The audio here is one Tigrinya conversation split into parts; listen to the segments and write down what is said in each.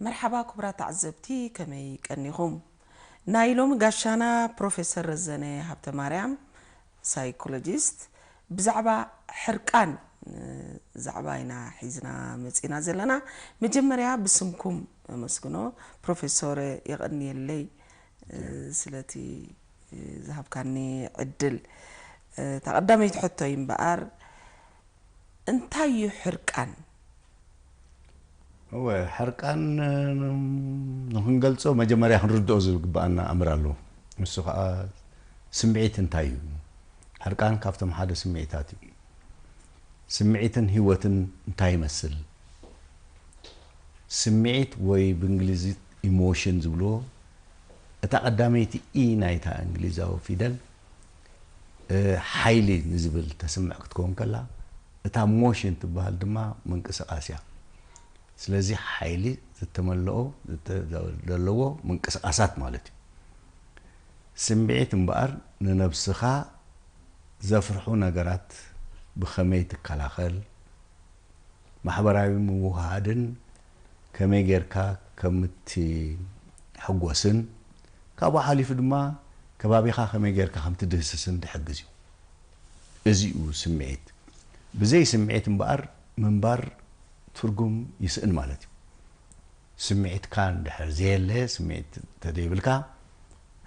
መርሓባ ክቡራት ተዓዘብቲ፣ ከመይ ቀኒኹም? ናይ ሎሚ ጋሻና ፕሮፌሰር ረዘነ ሃብተማርያም፣ ሳይኮሎጂስት፣ ብዛዕባ ሕርቃን፣ እ፣ ዛዕባ ኢና ሒዝና መጺና ዘለና። መጀመርያ ብስምኩም ኣመስግኖ። ፕሮፌሰር፣ የቐንየለይ፣ እ፣ ስለቲ፣ እ፣ ዝሃብካኒ ዕድል። እ፣ እታ ቀዳመይቲ ሕቶይ እምበኣር፣ እንታይ እዩ ሕርቃን? እወ፣ ሕርቃን፣ እም፣ ንኽንገልጾ መጀመርያ ክንርድኦ ዝግብኣና ኣምር ኣሎ። ንሱ ኸኣ ስምዒት እንታይ እዩ? ሕርቃን ካብቶም ሓደ ስምዒታት እዩ። ስምዒትን ህይወትን እንታይ ይመስል? ስምዒት ወይ ብእንግሊዝኛ ኢሞሽን ዝብልዎ፣ እታ ቀዳመይቲ ኢ ናይታ እንግሊዛዊ ፊደል፣ እ፣ ሓይሊ ንዝብል ተስምዕ ክትከውን ከላ፣ እታ ሞሽን ትበሃል ድማ ምንቅስቓስ እያ። ስለዚ ሓይሊ ዝተመልኦ፣ ዝተ-፣ ዘለዎ ምንቅስቓሳት ማለት እዩ። ስምዒት እምበኣር ንነብስኻ ዘፍርሑ ነገራት ብኸመይ ትከላኸል፣ ማሕበራዊ ምውህሃድን ከመይ ጌርካ ከም እትሕጎስን፣ ካብኡ ሓሊፉ ድማ ከባቢኻ ከመይ ጌርካ ከም ትድህስስን ትሕግዝ እዩ። እዚ እዩ ስምዒት። ብዘይ ስምዒት እምበኣር ምንባር ትርጉም ይስእን ማለት እዩ። ስምዒትካ እንድሕር ዘየለ፣ ስምዒት ተደይብልካ፣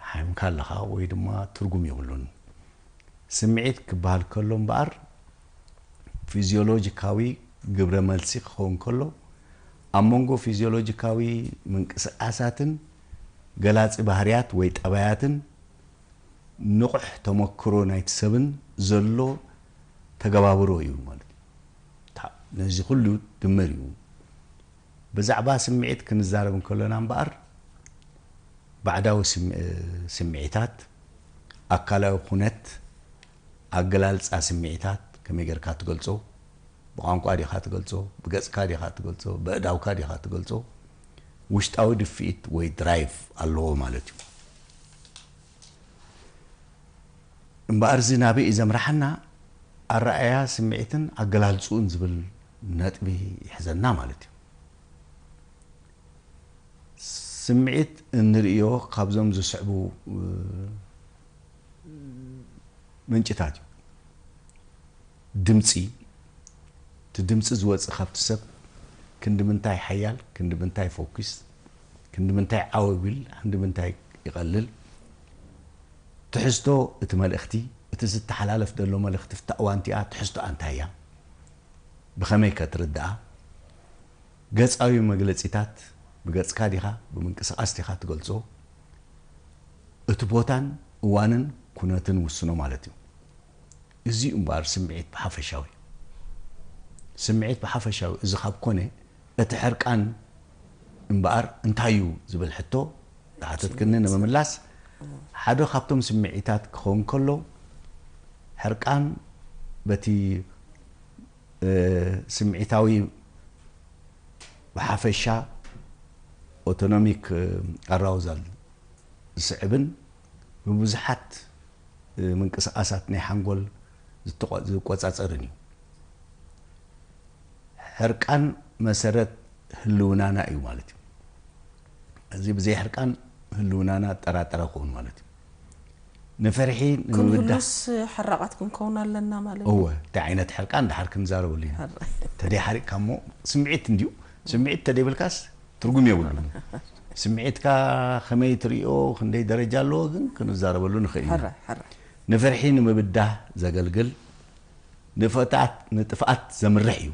ሓሚምካ ኣለኻ ወይ ድማ ትርጉም የብሉን። ስምዒት ክበሃል ከሎ እምበኣር፣ ፊዚዮሎጂካዊ ግብረ መልሲ ክኸውን ከሎ፣ ኣብ መንጎ ፊዚዮሎጂካዊ ምንቅስቓሳትን ገላጺ ባህርያት ወይ ጠባያትን ንቑሕ ተመክሮ ናይቲ ሰብን ዘሎ ተገባብሮ እዩ ማለት እዩ። እታ-፣ ነዚ ኩሉ ድምር እዩ። ብዛዕባ ስምዒት ክንዛረብ እንከሎና እምበኣር፣ ባዕዳዊ ስም-፣ ስምዒታት፣ ኣካላዊ ኩነት፣ ኣገላልጻ ስምዒታት፣ ከመይ ጌርካ ትገልጾ? ብቋንቋ ዲኻ ትገልጾ? ብገጽካ ዲኻ ትገልጾ? በእዳውካ ዲኻ ትገልጾ? ውሽጣዊ ድፍኢት ወይ ድራይቭ ኣለዎ ማለት እዩ። እምበኣር፣ እዚ ናበይ እዩ ዘምርሓና? ኣረኣእያ ስምዒትን ኣገላልጽኡን ዝብል ነጥቢ ይሕዘና ማለት እዩ። ስምዒት እንርእዮ ካብዞም ዝስዕቡ፣ እ፣ ምንጭታት እዩ። ድምጺ፣ እቲ ድምጺ ዝወጽእ ካብቲ ሰብ ክንዲ ምንታይ ሓያል፣ ክንዲ ምንታይ ፎኪስ፣ ክንዲ ምንታይ ዓው ይብል፣ ክንዲ ምንታይ ይቐልል፣ ትሕዝቶ እቲ መልእኽቲ፣ እቲ ዝተሓላለፍ ዘሎ መልእኽቲ፣ ኣብታ እዋን እቲኣ ትሕዝቶኣ እንታይ እያ፣ ብኸመይ ከ ትርድኣ፣ ገጻዊ መግለጺታት ብገጽካ ዲኻ ብምንቅስቓስ ዲኻ ትገልጾ፣ እቲ ቦታን እዋንን ኩነትን ውስኖ ማለት እዩ። እዚ እምበኣር ስምዒት ብሓፈሻዊ፣ ስምዒት ብሓፈሻዊ እዚ ካብ ኮነ፣ እቲ ሕርቃን እምበኣር እንታይ እዩ ዝብል ሕቶ ዝሓተትክኒ ንምምላስ፣ ሓደ ካብቶም ስምዒታት ክኸውን ከሎ፣ ሕርቃን በቲ፣ እ፣ ስምዒታዊ ብሓፈሻ ኦቶኖሚክ፣ እ፣ ኣራውዛል ዝስዕብን ብብዙሓት፣ እ፣ ምንቅስቓሳት ናይ ሓንጎል ዝተቆ-፣ ዝቆጻጸርን እዩ። ሕርቃን መሰረት ህልውናና እዩ ማለት እዩ። እዚ ብዘይ ሕርቃን ህልውናና ጠራጠረ ክኸውን ማለት እዩ። ንፍርሒ ንምብዳህ ክንህሉስ ሕራቓት ክንከውን ኣለና ማለት እዩ። እወ፣ እንታይ ዓይነት ሕርቃን ድሓር ክንዛረበሉ ኢና። ሕራይ። ተደይ ሓሪቕካ እሞ ስምዒት እንድዩ። ስምዒት ተደይብልካስ ትርጉም የብሉን። ስምዒትካ ከመይ ትርእዮ፣ ክንደይ ደረጃ ኣለዎ ግን ክንዛረበሉ ንኽእል ኢና። ሕራይ፣ ሕራይ። ንፍርሒ ንምብዳህ ዘገልግል፣ ንፍታት፣ ንጥፍኣት ዘምርሕ እዩ።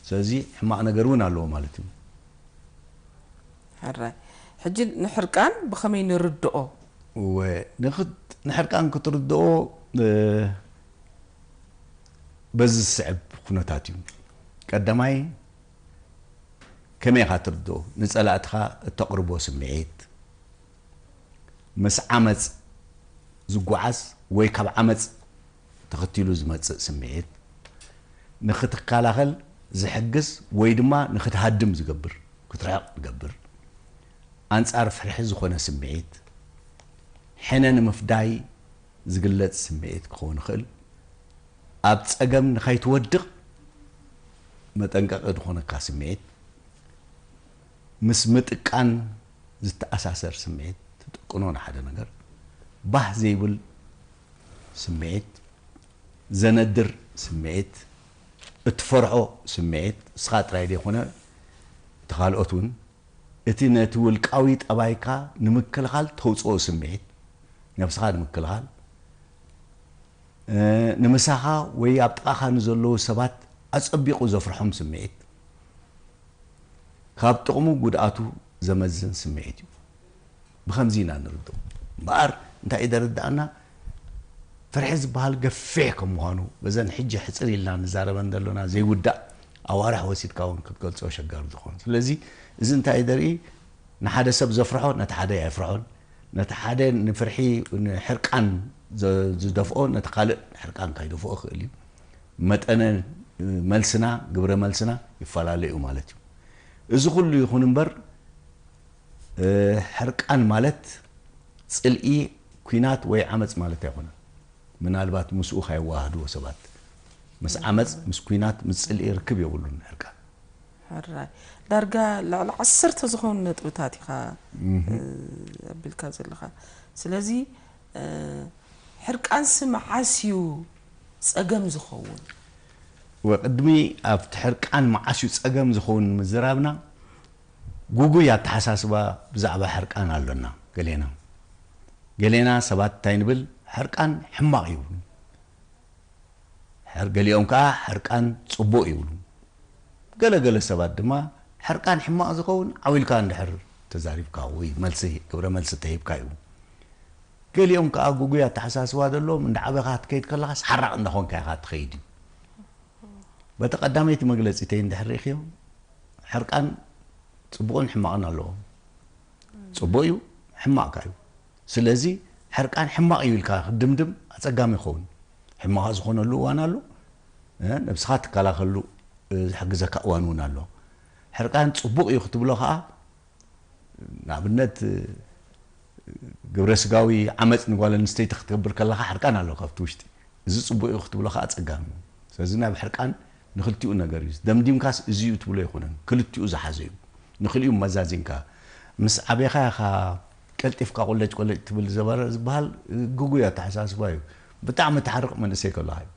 ስለዚ ሕማቕ ነገር እውን ኣለዎ ማለት እዩ። ሕራይ። ሕጂ ንሕርቃን ብኸመይ ንርድኦ? እወ፣ ንኽት-፣ ንሕርቃን ክትርድኦ፣ እ፣ በዚ ዝስዕብ ኩነታት እዩ። ቀዳማይ፣ ከመይ ኢኻ ትርድኦ? ንጸላእትኻ እተቕርቦ ስምዒት፣ ምስ ዓመጽ ዝጓዓዝ ወይ ካብ ዓመጽ ተኸቲሉ ዝመጽእ ስምዒት፣ ንኽትከላኸል ዝሕግዝ ወይ ድማ ንኽትሃድም ዝገብር፣ ክትርሕቕ ዝገብር፣ ኣንጻር ፍርሒ ዝኾነ ስምዒት፣ ሕነ ንምፍዳይ ዝግለጽ ስምዒት ክኸውን ይኽእል፣ ኣብ ጸገም ንኸይትወድቕ መጠንቀቒ ዝኾነካ ስምዒት፣ ምስ ምጥቃን ዝተኣሳሰር ስምዒት ትጥቅኖ ንሓደ ነገር፣ ባህ ዘይብል ስምዒት፣ ዘነድር ስምዒት፣ እትፈርሖ ስምዒት፣ እስኻ ጥራይ ዘይኮነ እቲ ካልኦት እውን፣ እቲ ነቲ ውልቃዊ ጠባይካ ንምክልኻል ተውፅኦ ስምዒት፣ ነብስኻ ንምክልኻል፣ እ፣ ንምሳኻ ወይ ኣብ ጥቓኻ ንዘለዉ ሰባት ኣጸቢቑ ዘፍርሖም ስምዒት፣ ካብ ጥቕሙ ጉድኣቱ ዘመዝን ስምዒት እዩ። ብኸምዚ ኢና ንርድኦ። እምበኣር እንታይ እዩ ዘረድኣና? ፍርሒ ዝበሃል ገፊሕ ከም ምዃኑ፣ በዘን ሕጂ ሕጽር ኢልና ንዛረበን ዘሎና ዘይውዳእ ኣዋርሕ ወሲድካ እውን ክትገልጾ ኣሸጋሪ ዝኾን። ስለዚ እዚ እንታይ እዩ ዘርኢ? ንሓደ ሰብ ዘፍርሖ ነቲ ሓደ ኣየፍርሖን፣ ነቲ ሓደ ንፍርሒ፣ ንሕርቃን ዘ-፣ ዝደፍኦ ነቲ ካልእ ሕርቃን ካይደፍኦ ይኽእል እዩ። መጠነ መልስና፣ ግብረ መልስና ይፈላለ እዩ ማለት እዩ። እዚ ኩሉ ይኹን እምበር፣ እ፣ ሕርቃን ማለት ጽልኢ፣ ኲናት ወይ ዓመጽ ማለት ኣይኮነን። ምናልባት ምስኡ ካየዋሃድዎ ሰባት። ምስ ዓመጽ፣ ምስ ኲናት፣ ምስ ጽልኢ ርክብ የብሉን ሕርቃን። ሕራይ። ዳርጋ ልዕሊ ዓሰርተ ዝኾኑ ነጥብታት ኢኻ፣ እህ። እ፣ ኣቢልካ ዘለኻ። ስለዚ፣ እ፣ ሕርቃንሲ መዓስ እዩ ጸገም ዝኸውን? ወቅድሚ ኣብቲ ሕርቃን መዓስ እዩ ጸገም ዝኸውን ምዝራብና፣ ጉጉይ ኣተሓሳስባ ብዛዕባ ሕርቃን ኣሎና ገሌና። ገሌና ሰባት እንታይ ንብል? ሕርቃን ሕማቕ እዩ። ሕር-፣ ገሊኦም ከኣ ሕርቃን ጽቡቕ ይብሉ። ገለ ገለ ሰባት ድማ ሕርቃን ሕማቕ ዝኸውን ዓው ኢልካ እንድሕር ተዛሪብካ ወይ መልሲ፣ ግብረ መልሲ ተሂብካ እዩ። ገሊኦም ከኣ ጉጉይ ኣተሓሳስባ ዘለዎም፣ እንዳ ዓበኻ ክትከይድ ከለኻስ ሓራቕ እንዳኾንካ ኢኻ ትኸይድ እዩ። በቲ ቀዳመይቲ መግለጺተይ እንድሕር ርኢኽዮ፣ ሕርቃን ጽቡቕን ሕማቕን ኣለዎ። ጽቡቕ እዩ፣ ሕማቕ ከኣ እዩ። ስለዚ ሕርቃን ሕማቕ እዩ ኢልካ ክትድምድም ኣጸጋሚ ይኸውን። ሕማቕ ዝኾነሉ እዋን ኣሎ፣ እ፣ ነብስኻ ትከላኸሉ፣ እ፣ ዝሕግዘካ እዋን እውን ኣሎ። ሕርቃን ጽቡቕ እዩ ክትብሎ ከኣ፣ ንኣብነት፣ እ፣ ግብረ ስጋዊ ዓመጽ ንጓል ኣንስተይቲ ክትገብር ከለኻ ሕርቃን ኣሎ ካብቲ ውሽጢ። እዚ ጽቡቕ እዩ ክትብሎ ከኣ ኣጸጋሚ እዩ። ስለዚ ናብ ሕርቃን ንክልቲኡ ነገር እዩ። ደምዲምካስ እዚ እዩ ትብሎ ኣይኮነን። ክልቲኡ ዝሓዘ እዩ። ንክልቲኡ መዛዚንካ። ምስ ዓቤኻ ኢኻ ቀልጢፍካ ቆለጭ ቆለጭ ትብል ዝበረ-፣ ዝበሃል ግጉይ ኣተሓሳስባ እዩ። ብጣዕሚ ትሓርቕ መንእሰይ ከለኻ እዩ።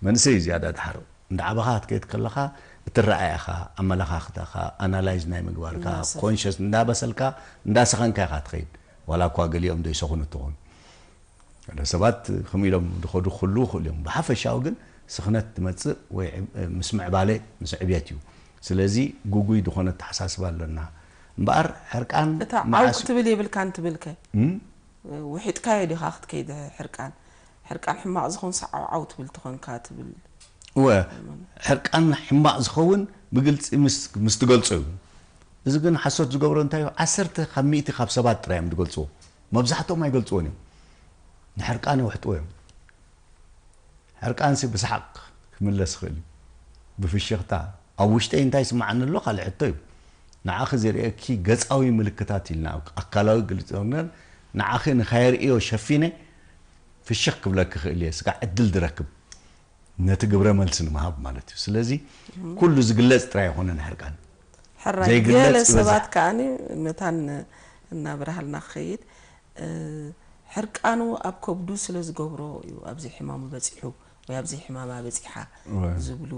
መንእሰይ እዩ ዝያዳ ትሓርቕ። እንዳ ዓበኻ ክትከይድ ከለኻ እትረኣይ ኢኻ፣ ኣመለኻኽታኻ፣ ኣናላይዝ ናይ ምግባርካ፣ እናሰ- ኮንሸስ እንዳበሰልካ፣ እንዳሰኸንካ ኢኻ ትኸይድ። ዋላ እኳ ገሊኦም ዘይሰኹኑ ትኾኑ። ገለ ሰባት ከምኡ ኢሎም ዝኸዱ ክህልዉ ይኽእሉ እዮም። ብሓፈሻዊ ግን ስኽነት ትመጽእ ወይ ዕብ-፣ ምስ ምዕባለ፣ ምስ ዕብየት እዩ። ስለዚ ግጉይ ዝኾነ ኣተሓሳስባ ኣለና። እምበኣር ሕርቃን እታ ዓው መዓስ ክትብል የብልካን ትብልከ? እም? ውሒጥካዮ ዲኻ ክትከይድ ሕርቃን? ሕርቃን ሕማቕ ዝኾንስ ዓው ዓው ትብል ትኾንካ ትብል? እወ፣ ሕርቃን ሕማቕ ዝኸውን ብግልጺ ምስ፣ ምስ ትገልጾ እዩ። እዚ ግን ሓሶት ዝገብሮ እንታይ እዩ? ዓሰርተ ካብ ሚእቲ ካብ ሰባት ጥራይ እዮም ዝገልጽዎ። መብዛሕትኦም ኣይገልጽዎን እዮም። ንሕርቃን የውሕጥዎ እዮም። ሕርቃንሲ ብሰሓቕ ክምለስ ይኽእል እዩ። ብፍሽኽታ፣ ኣብ ውሽጠይ እንታይ ይስምዓኒ ኣሎ ካልእ ሕቶ እዩ። ንዓኺ ዝርእየኪ ገጻዊ ምልክታት ኢልና፣ ኣካላዊ ግልጺ ነገር ንዓኺ ንኸየርእዮ ሸፊነ ፍሽኽ ክብለኪ ይኽእል እየ፣ ስጋዕ ዕድል ዝረክብ ነቲ ግብረ መልሲ ንምሃብ ማለት እዩ። ስለዚ ኩሉ ዝግለጽ ጥራይ ኣይኮነን ሕርቃን። ሕራይ ዘይግለጽ ገለ ይበዝሕ። ሰባት ከኣኒ መታን እናብርሃልና ክኸይድ፣ እ፣ ሕርቃኑ ኣብ ከብዱ ስለ ዝገብሮ እዩ ኣብዚ ሕማሙ በጺሑ ወይ ኣብዚ ሕማማ በጺሓ እወ። ዝብሉ፣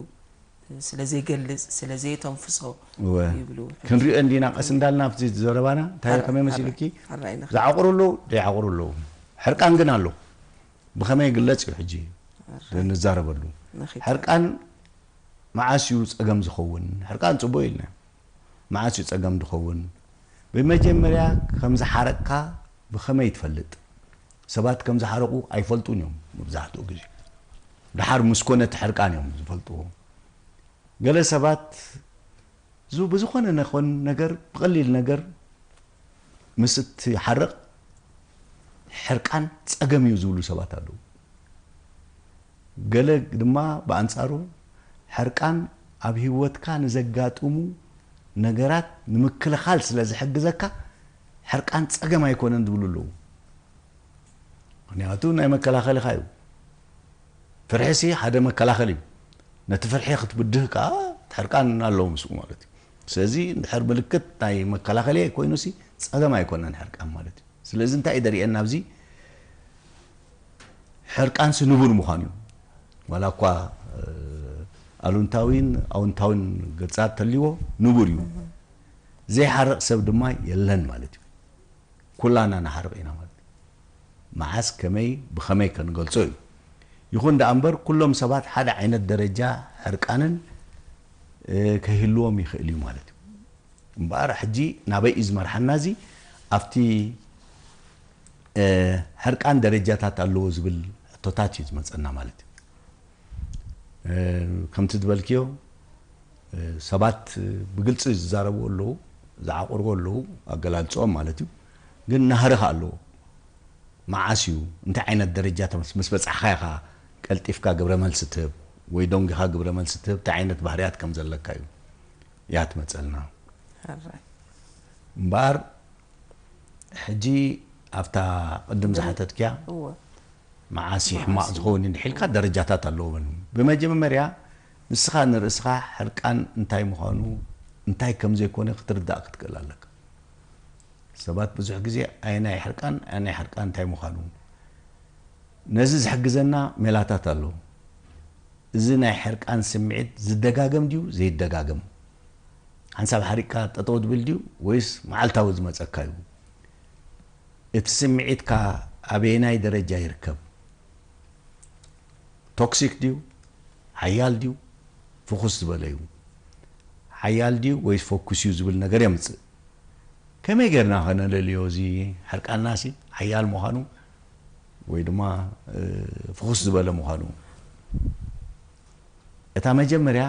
ስለ ዘይገልጽ፣ ስለ ዘየተንፍሶ እወ። ይብሉ። ክንሪኦ እንዲና ቀስ እንዳልና ኣብቲ ዘረባና እንታይ ሕራይ፣ ከመይ መሲሉኪ? ሕራይ፣ ሕራይ ንኽ- ዝዓቑሩ ኣለዉ፣ ዘይዓቑሩ ኣለዉ። ሕርቃን ግን ኣሎ። ብኸመይ ይግለጽ እዩ ሕጂ ሕራይ። ንዛረበሉ። ንኺድ። ሕርቃን መዓስ እዩ ጸገም ዝኸውን? ሕርቃን ጽቡቕ ኢልና። መዓስ እዩ ጸገም ዝኸውን? ብመጀመርያ ከም ዝሓረቕካ ብኸመይ ትፈልጥ? ሰባት ከም ዝሓረቑ ኣይፈልጡን እዮም መብዛሕትኡ ግዜ። ደሓር ምስ ኮነ እቲ ሕርቃን እዮም ዝፈልጥዎ። ገለ ሰባት ዙ-፣ ብዝኾነ ነኾን ነገር፣ ብቐሊል ነገር ምስ እትሓርቕ ሕርቃን ጸገም እዩ ዝብሉ ሰባት ኣለዉ። ገለ ድማ ብኣንጻሩ ሕርቃን ኣብ ህይወትካ ንዘጋጥሙ ነገራት ንምክልኻል ስለ ዝሕግዘካ ሕርቃን ጸገም ኣይኮነን ዝብሉ ኣለዉ። ምኽንያቱ ናይ መከላኸሊኻ እዩ። ፍርሒሲ ሓደ መከላኸሊ እዩ። ነቲ ፍርሒ ክትብድህ ከኣ ሕርቃን ኣለዎ ምስኡ ማለት እዩ። ስለዚ እንድሕር ምልክት ናይ መከላኸሊ ኮይኑ ሲ ጸገም ኣይኮነን ሕርቃን ማለት እዩ። ስለዚ እንታይ እዩ ደርእየና ኣብዚ? ሕርቃን ሲ ንቡር ምዃኑ እዩ። ዋላ እኳ ኣሉንታዊን ኣውንታዊን ገጻት ተልዎ ንቡር እዩ። ዘይሓርቕ ሰብ ድማ የለን ማለት እዩ። ኩላና ንሓርቕ ኢና ማለት እዩ። መዓስ፣ ከመይ፣ ብኸመይ ከንገልጾ እዩ። ይኹን ደኣ እምበር ኩሎም ሰባት ሓደ ዓይነት ደረጃ ሕርቃንን ከይህልዎም ይኽእል እዩ ማለት እዩ። እምበኣር ሕጂ ናበይ እዩ ዝመርሓና? እዚ ኣብቲ ሕርቃን ደረጃታት ኣለዎ ዝብል ሕቶታት እዩ ዝመፀና ማለት እዩ። ከምቲ ዝበልክዮ ሰባት ብግልፂ ዝዛረቡ ኣለዉ፣ ዝዓቁርዎ ኣለዉ፣ ኣገላልፅኦም ማለት እዩ። ግን ናህሪ ከ ኣለዎ። መዓስ እዩ? እንታይ ዓይነት ደረጃ ምስ በፃሕካ ኢኻ ቀልጢፍካ ግብረ መልሲ ትህብ ወይ ደንጊኻ ግብረ መልሲ ትህብ? እንታይ ዓይነት ባህርያት ከም ዘለካ እዩ እያ ትመፀልና እምበኣር ሕጂ ኣብታ ቅድም ዝሓተትክያ መዓስ እዩ ሕማቕ ዝኸውን እንድሒልካ ደረጃታት ኣለዎ። ብመጀመርያ ንስኻ ንርእስኻ ሕርቃን እንታይ ምዃኑ እንታይ ከም ዘይኮነ ክትርዳእ ክትክእል ኣለካ። ሰባት ብዙሕ ግዜ ኣየናይ ሕርቃን ኣየናይ ሕርቃን እንታይ ምዃኑ ነዚ ዝሕግዘና ሜላታት ኣለዉ። እዚ ናይ ሕርቃን ስምዒት ዝደጋገም ድዩ ዘይደጋገም? ሓንሳብ ሓሪቅካ ጠጠው ድብል ድዩ ወይስ መዓልታዊ ዝመፀካ እዩ? እቲ ስምዒትካ ኣበየናይ ደረጃ ይርከብ? ቶክሲክ ድዩ? ሓያል ድዩ? ፍኹስ ዝበለ እዩ? ሓያል ድዩ ወይስ ፈኩስ እዩ ዝብል ነገር የምፅእ። ከመይ ጌርና ከነለልዮ? እዚ ሕርቃንና ሲ ሓያል ምዃኑ ወይ ድማ ፍኹስ ዝበለ ምዃኑ። እታ መጀመርያ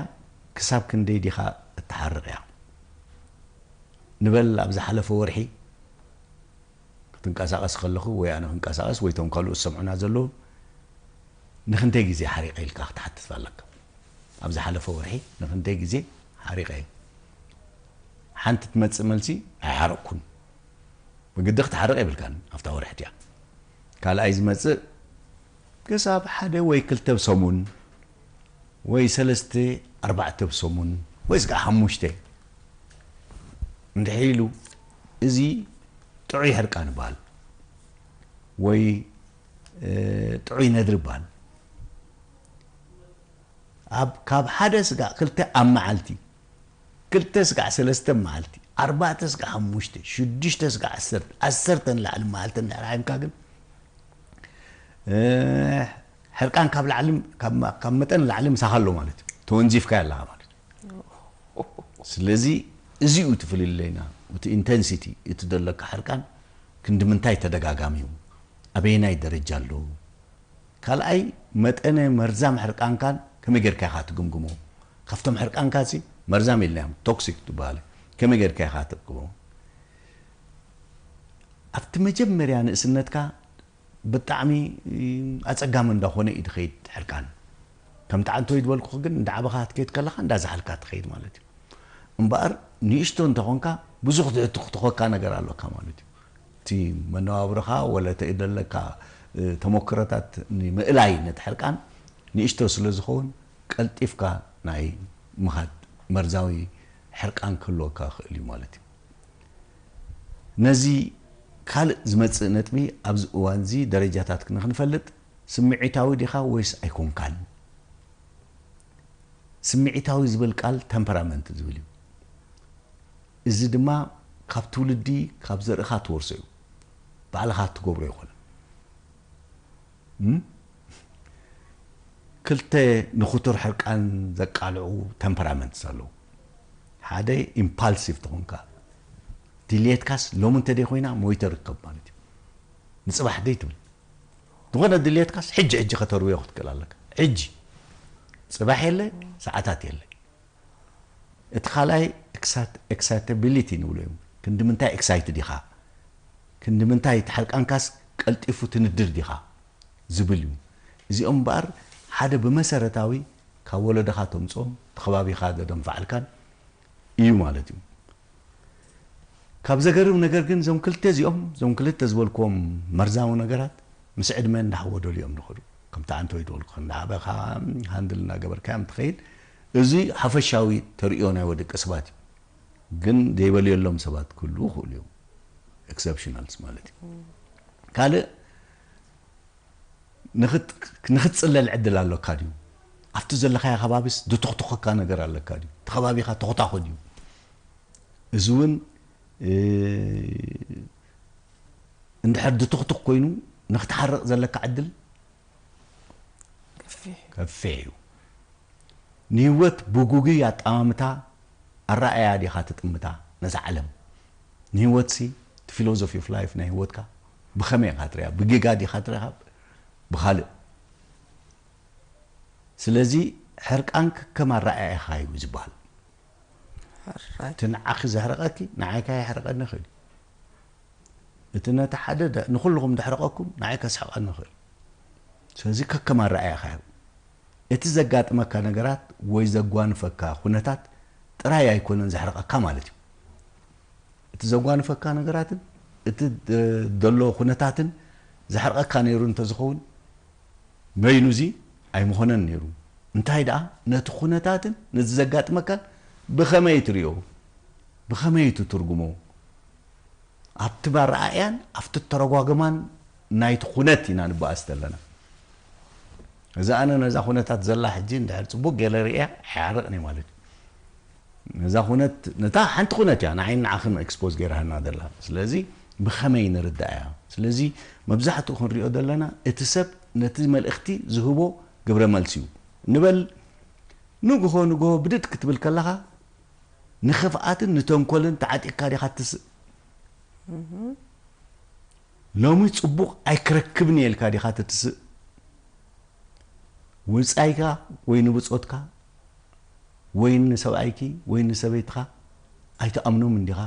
ክሳብ ክንደይ ዲኻ እትሓርቕ እያ። ንበል ኣብ ዝሓለፈ ወርሒ ክትንቀሳቐስ ከለኹ ወይ ኣነ ክንቀሳቐስ ወይ ቶም ካልኦት ዝሰምዑና ዘለዉ ንክንደይ ግዜ ሓሪቐ ኢልካ ክትሓትት ኣለካ። ኣብ ዝሓለፈ ወርሒ ንክንደይ ግዜ ሓሪቐ? ሓንቲ ትመፅእ መልሲ ኣይሓረቕኩን። ብግዲ ክትሓርቕ የብልካን ኣብታ ወርሒ እቲኣ። ካልኣይ ዝመፅእ ክሳብ ሓደ ወይ ክልተ ብሰሙን ወይ ሰለስተ ኣርባዕተ ብሰሙን ወይ ስጋዕ ሓሙሽተ እንድሕር ኢሉ እዚ ጥዑይ ሕርቃን ይበሃል ወይ ጥዑይ ነድሪ ይበሃል። ኣብ ካብ ሓደ ስጋዕ ክልተ ኣብ መዓልቲ ክልተ ስጋዕ ሰለስተ መዓልቲ ኣርባዕተ ስጋዕ ሓሙሽተ ሽዱሽተ ስጋዕ ዓሰርተ ዓሰርተ ንላዕሊ መዓልቲ እንድሕር ሓይምካ ግን ሕርቃን ካብ ላዕሊ ካብ መጠን ላዕሊ ምሳኻ ኣሎ ማለት እዩ። ተወንዚፍካ ኣለኻ ማለት እዩ። ስለዚ እዚኡ እቲ ፍልለይና እቲ ኢንተንሲቲ እቲ ዘለካ ሕርቃን ክንዲ ምንታይ ተደጋጋሚ እዩ? ኣበየናይ ደረጃ ኣሎ? ካልኣይ መጠነ መርዛም ሕርቃንካን ከመይ ጌርካ ኢኻ ትግምግሞ? ካብቶም ሕርቃንካ ሲ መርዛም ኢልናዮም ቶክሲክ ትበሃል ከመይ ጌርካ ኢኻ ትግምግሞ? ኣብቲ መጀመርያ ንእስነትካ ብጣዕሚ ኣጸጋሚ እንዳኾነ እዩ ዝኸይድ ሕርቃን። ከምቲ ዓንተወይ ዝበልኩ ግን እንዳዓበኻ ክትከይድ ከለኻ እንዳዛሓልካ ትኸይድ ማለት እዩ። እምበኣር ንእሽቶ እንተኾንካ ብዙሕ ዝሕትኽትኾካ ነገር ኣለካ ማለት እዩ። እቲ መነባብሮኻ ወለ እቲ ዘለካ ተሞክሮታት ንምእላይ ነቲ ሕርቃን ንእሽቶ ስለ ዝኸውን ቀልጢፍካ ናይ ምኻድ መርዛዊ ሕርቃን ክህልወካ ይኽእል እዩ ማለት እዩ። ነዚ ካልእ ዝመጽእ ነጥቢ ኣብዚ እዋን እዚ ደረጃታት ንክንፈልጥ ስምዒታዊ ዲኻ ወይስ ኣይኮንካን? ስምዒታዊ ዝብል ቃል ተምፐራመንት ዝብል እዩ። እዚ ድማ ካብ ትውልዲ ካብ ዘርእኻ ትወርሶ እዩ። ባዕልኻ እትገብሮ ኣይኮነን። ክልተ ንኽቱር ሕርቃን ዘቃልዑ ተምፐራመንትስ ኣለዉ። ሓደ ኢምፓልሲቭ ተኾንካ ድልየትካስ ሎሚ እንተደይ ኮይና ሞይተ ርከብ ማለት እዩ። ንፅባሕ ደይ ትብል ዝኾነ ድልየትካስ ሕጂ ሕጂ ከተርውዮ ክትክእል ኣለካ። ሕጂ ፅባሕ የለ ሰዓታት የለ። እቲ ካልኣይ ኤክሳይታቢሊቲ ንብሎ እዮም። ክንዲ ምንታይ ኤክሳይትድ ኢኻ? ክንዲ ምንታይ ተሓርቃንካስ ቀልጢፉ ትንድር ዲኻ? ዝብል እዩ። እዚኦም እምበኣር ሓደ ብመሰረታዊ ካብ ወለዶኻ ተምፅኦም ብከባቢኻ ዘደንፋዕልካን እዩ ማለት እዩ። ካብ ዘገርም ነገር ግን እዞም ክልተ እዚኦም እዞም ክልተ ዝበልክዎም መርዛዊ ነገራት ምስ ዕድመ እንዳሓወደሉ እዮም ዝኸዱ። ከምቲ ኣንተ ወይ ዝበልኩ እንዳዓበኻ ሃንድል እናገበርካዮም ትኸይድ። እዚ ሓፈሻዊ ተርእዮ ናይ ወደቂ ሰባት እዩ። ግን ዘይበልየሎም ሰባት ክህልዉ ይኽእሉ እዮም። ኤክሰፕሽናልስ ማለት እዩ። ካልእ ንኽት- ንኽትጽለል ዕድል ኣለካ ድዩ? ኣብቲ ዘለኻዮ ከባቢስ ዝትኽትኸካ ነገር ኣለካ ድዩ? እቲ ከባቢኻ ተኾታኾ ድዩ? እዚ እውን እንድሕር ዝትኽትኽ ኮይኑ ንኽትሓርቕ ዘለካ ዕድል ከፊሕ እዩ። ንህይወት ብጉጉይ ኣጠማምታ ኣረኣእያ ዲኻ ትጥምታ ነዛ ዓለም? ንህይወትሲ እቲ ፊሎዞፊ ኦፍ ላይፍ ናይ ህይወትካ ብኸመይ ኢኻ ትሪኣ? ብጌጋ ዲኻ ትሪኣ? ብኻልእ? ስለዚ ሕርቃን ከከም ኣረኣእያኻ እዩ ዝበሃል። እቲ ንዓኺ ዘሕርቐኪ ንዓይካ የሕርቐኒ ይኽእል እዩ። እቲ ነቲ ሓደ ደ- ንኹልኹም ዘሕርቐኩም ንዓይ ከስሕቐኒ ይኽእል። ስለዚ ከከም ኣረኣእያኻ እዩ። እቲ ዘጋጥመካ ነገራት ወይ ዘጓንፈካ ኩነታት ጥራይ ኣይኮነን ዘሕርቐካ ማለት እዩ። እቲ ዘጓንፈካ ነገራትን እቲ ደ- ዘሎ ኩነታትን ዘሕርቐካ ነይሩ እንተዝኸውን በይኑ እዚ ኣይምኾነን ነይሩ። እንታይ ደኣ ነቲ ኩነታትን ነቲ ዘጋጥመካን ብኸመይ ትሪኦ? ብኸመይ ትትርጉሞ? ኣብቲ ኣረኣእያን ኣብቲ ተረጓግማን ናይቲ ኩነት ኢና ንበኣስ ዘለና። እዛ ኣነ ነዛ ኩነታት ዘላ ሕጂ እንድሕር ጽቡቕ ገለ ርእያ ኣይሓርቕን እየ ማለት እዩ። ነዛ ኩነት ነታ ሓንቲ ኩነት እያ ንዓይን ንዓኽን ኤክስፖዝ ገይራና ዘላ። ስለዚ ብኸመይ ንርዳእ እያ? ስለዚ መብዛሕትኡ ክንሪኦ ዘለና እቲ ሰብ ነቲ መልእኽቲ ዝህቦ ግብረ መልሲ እዩ። ንበል ንግሆ ንግሆ ብድድ ክትብል ከለኻ ንኽፍኣትን ንተንኮልን ተዓጢቕካ ዲኻ ትስእ? ሎሚ ጽቡቕ ኣይክረክብን እየ ኢልካ ዲኻ ትትስእ? ውጻኢካ ወይ ንብጾትካ ወይ ንሰብኣይኪ ወይ ንሰበይትኻ ኣይትኣምኖምን ዲኻ?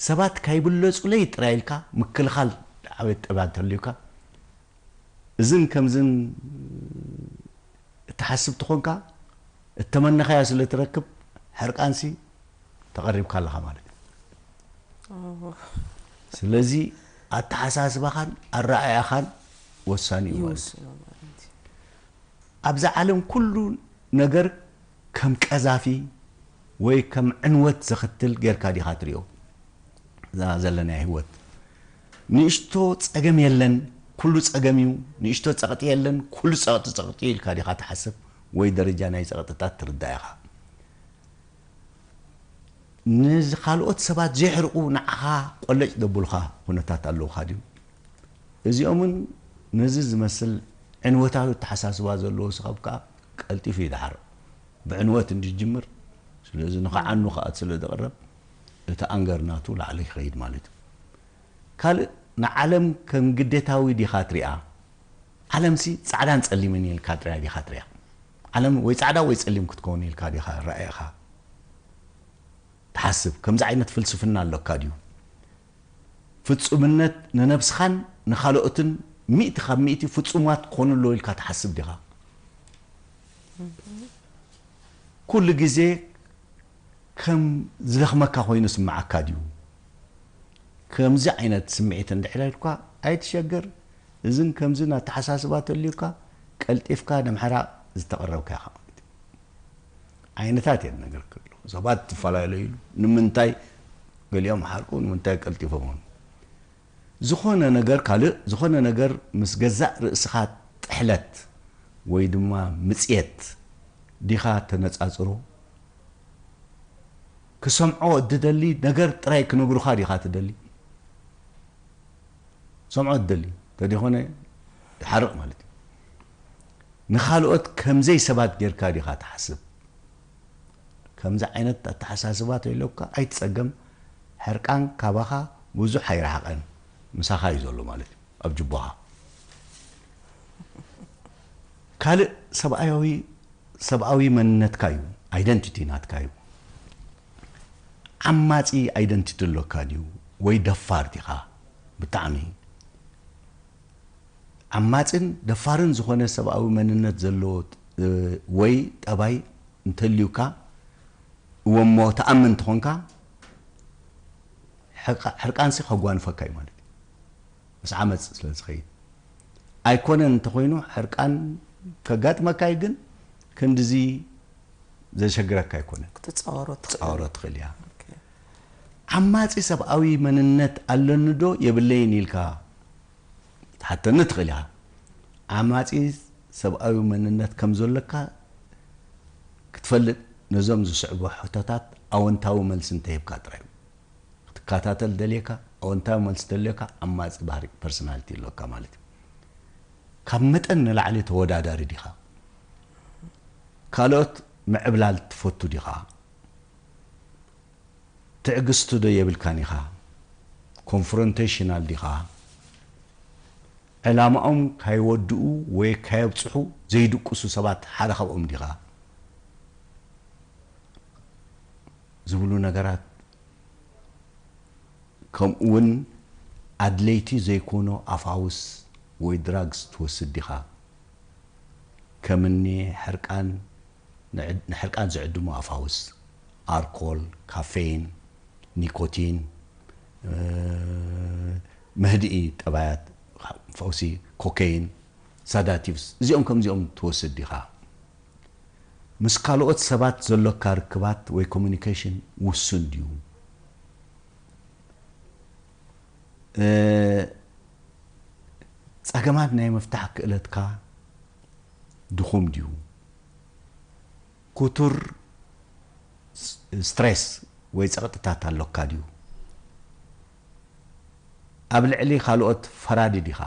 ሰባት ካይብለጹለይ ጥራይ ኢልካ ምክልኻል ዓቤት ጠባይ እንተልዩካ እዝን ከምዝን እትሓስብ ትኾንካ እተመነኻዮ ስለ ትረክብ ሕርቃንሲ ተቐሪብካ ኣለኻ ማለት እዩ። ስለዚ ኣተሓሳስባኻን ኣረኣእያኻን ወሳኒ እዩ ማለት እዩ። ይወስኖ ማለት እዩ። ኣብዛ ዓለም ኩሉ ነገር ከም ቀዛፊ ወይ ከም ዕንወት ዘኽትል ጌርካ ዲኻ ትሪኦ? እዛ ዘለናያ ህይወት ንእሽቶ ጸገም የለን፣ ኩሉ ጸገም እዩ፣ ንእሽቶ ጸቕጢ የለን፣ ኩሉ ጸቕጢ ጸቕጢ እዩ ኢልካ ዲኻ ትሓስብ? ወይ ደረጃ ናይ ጸቕጥታት ትርዳእ ኢኻ? ንኻልኦት ሰባት ዘይሕርቑ ንዓኻ ቆለጭ ዘብሉኻ ኩነታት ኣለዉኻ ድዩ? እዚኦምን ነዚ ዝመስል ዕንወታዊ ኣተሓሳስባ ዘለዎ ሰብ ከኣ ቀልጢፉ እዩ ዝሓርቕ። ብዕንወት እንዲ ዝጅምር፣ ስለዚ ንኽዓኑ ከኣ ስለ ዝቕረብ እቲ ኣንገር ናቱ ላዕሊ ይኸይድ ማለት እዩ። ካልእ ንዓለም ከም ግዴታዊ ዲኻ ትሪኣ? ዓለምሲ ጻዕዳን ጸሊምን ኢልካ ጥራይ ዲኻ ትሪኣ? ዓለም ወይ ጻዕዳ ወይ ጸሊም ክትከውን ኢልካ ዲኻ ራእይኻ ትሓስብ? ከምዚ ዓይነት ፍልስፍና ኣለካ ድዩ? ፍጹምነት ንነብስኻን ንኻልኦትን ሚእቲ ካብ ሚእቲ ፍጹማት ክኾኑ ኣለዎ ኢልካ ትሓስብ ዲኻ? ኩሉ ግዜ ከም ዝደኽመካ ኮይኑ ስምዓካ ድዩ? ከምዚ ዓይነት ስምዒት እንድሕር ኢልካ ኣይትሸገር። እዝን ከምዝን ኣተሓሳስባ ተልዩካ ቀልጢፍካ ንምሕራቕ ዝተቐረብካ ኢኻ ማለት እዩ። ዓይነታት እየን ነገር ክህሉ ሰባት ትፈላለዩሉ። ንምንታይ ገሊኦም ሓርቁ፣ ንምንታይ ቀልጢፎም ኾኑ? ዝኾነ ነገር ካልእ፣ ዝኾነ ነገር ምስ ገዛእ ርእስኻ ጥሕለት ወይ ድማ ምጽየት ዲኻ ተነጻጽሮ? ክሰምዖ እትደሊ ነገር ጥራይ ክነግሩኻ ዲኻ ትደሊ? ሰምዖ እትደሊ እንተደይኮነ፣ ትሓርቕ ማለት እዩ። ንኻልኦት ከምዘይ ሰባት ጌርካ ዲኻ ትሓስብ? ከምዚ ዓይነት ኣተሓሳስባ ተይለካ ኣይትጸገም። ሕርቃን ካባኻ ብዙሕ ኣይረሓቐን፣ ምሳኻ እዩ ዘሎ ማለት እዩ፣ ኣብ ጅቦኻ። ካልእ ሰብኣያዊ፣ ሰብኣዊ መንነትካ እዩ፣ ኣይደንቲቲ ናትካ እዩ። ዓማጺ ኣይደንቲቲ ኣሎካ ድዩ? ወይ ደፋር ዲኻ? ብጣዕሚ ዓማጽን ደፋርን ዝኾነ ሰብኣዊ መንነት ዘለዎ፣ እ፣ ወይ ጠባይ እንተልዩካ፣ እወ እሞ ትኣምን እንተኾንካ፣ ሕርቃ-፣ ሕርቃንሲ ከጓንፈካ እዩ ማለት እዩ። ምስ ዓመጽ ስለ ዝኸይድ። ኣይኮነን እንተኾይኑ፣ ሕርቃን ከጋጥመካ እዩ፣ ግን ክንድዚ ዘሸግረካ ኣይኮነን። ክትጻወሮ ትኽእል። ክትጻወሮ ትኽእል እያ። ዓማጺ ሰብኣዊ መንነት ኣለኒ ዶ የብለይን ኢልካ ክትሓተኒ ትኽእል ኢኻ። ዓማጺ ሰብኣዊ መንነት ከም ዘሎካ ክትፈልጥ ነዞም ዝስዕቡ ሕቶታት ኣወንታዊ መልሲ እንተሂብካ ጥራይ እዩ። ክትከታተል ደልየካ፣ ኣወንታዊ መልሲ ደልየካ፣ ዓማጺ ባህሪ ፐርሶናሊቲ ኣለካ ማለት እዩ። ካብ መጠን ንላዕሊ ተወዳዳሪ ዲኻ? ካልኦት ምዕብላል ትፈቱ ዲኻ? ትዕግስቲ ዶ የብልካን ኢኻ? ኮንፍሮንቴሽናል ዲኻ? ዕላማኦም ካይወድኡ ወይ ካየብጽሑ ዘይድቅሱ ሰባት ሓደ ካብኦም ዲኻ? ዝብሉ ነገራት፣ ከምኡ እውን ኣድለይቲ ዘይኮኑ ኣፋውስ ወይ ድራግስ ትወስድ ዲኻ? ከምኒ ሕርቃን፣ ንዕድ-፣ ንሕርቃን ዝዕድሙ ኣፋውስ፣ ኣርኮል፣ ካፌይን፣ ኒኮቲን፣ እ፣ መህድኢ ጠባያት፣ ፈውሲ፣ ኮኬይን፣ ሳዳቲቭስ፣ እዚኦም ከምዚኦም ትወስድ ዲኻ? ምስ ካልኦት ሰባት ዘሎካ ርክባት ወይ ኮሙኒኬሽን ውሱን ድዩ? እ፣ ጸገማት ናይ ምፍታሕ ክእለትካ ድኹም ድዩ? ክቱር ስ-፣ ስትሬስ ወይ ጸቕጥታት ኣሎካ ድዩ? ኣብ ልዕሊ ካልኦት ፈራዲ ዲኻ?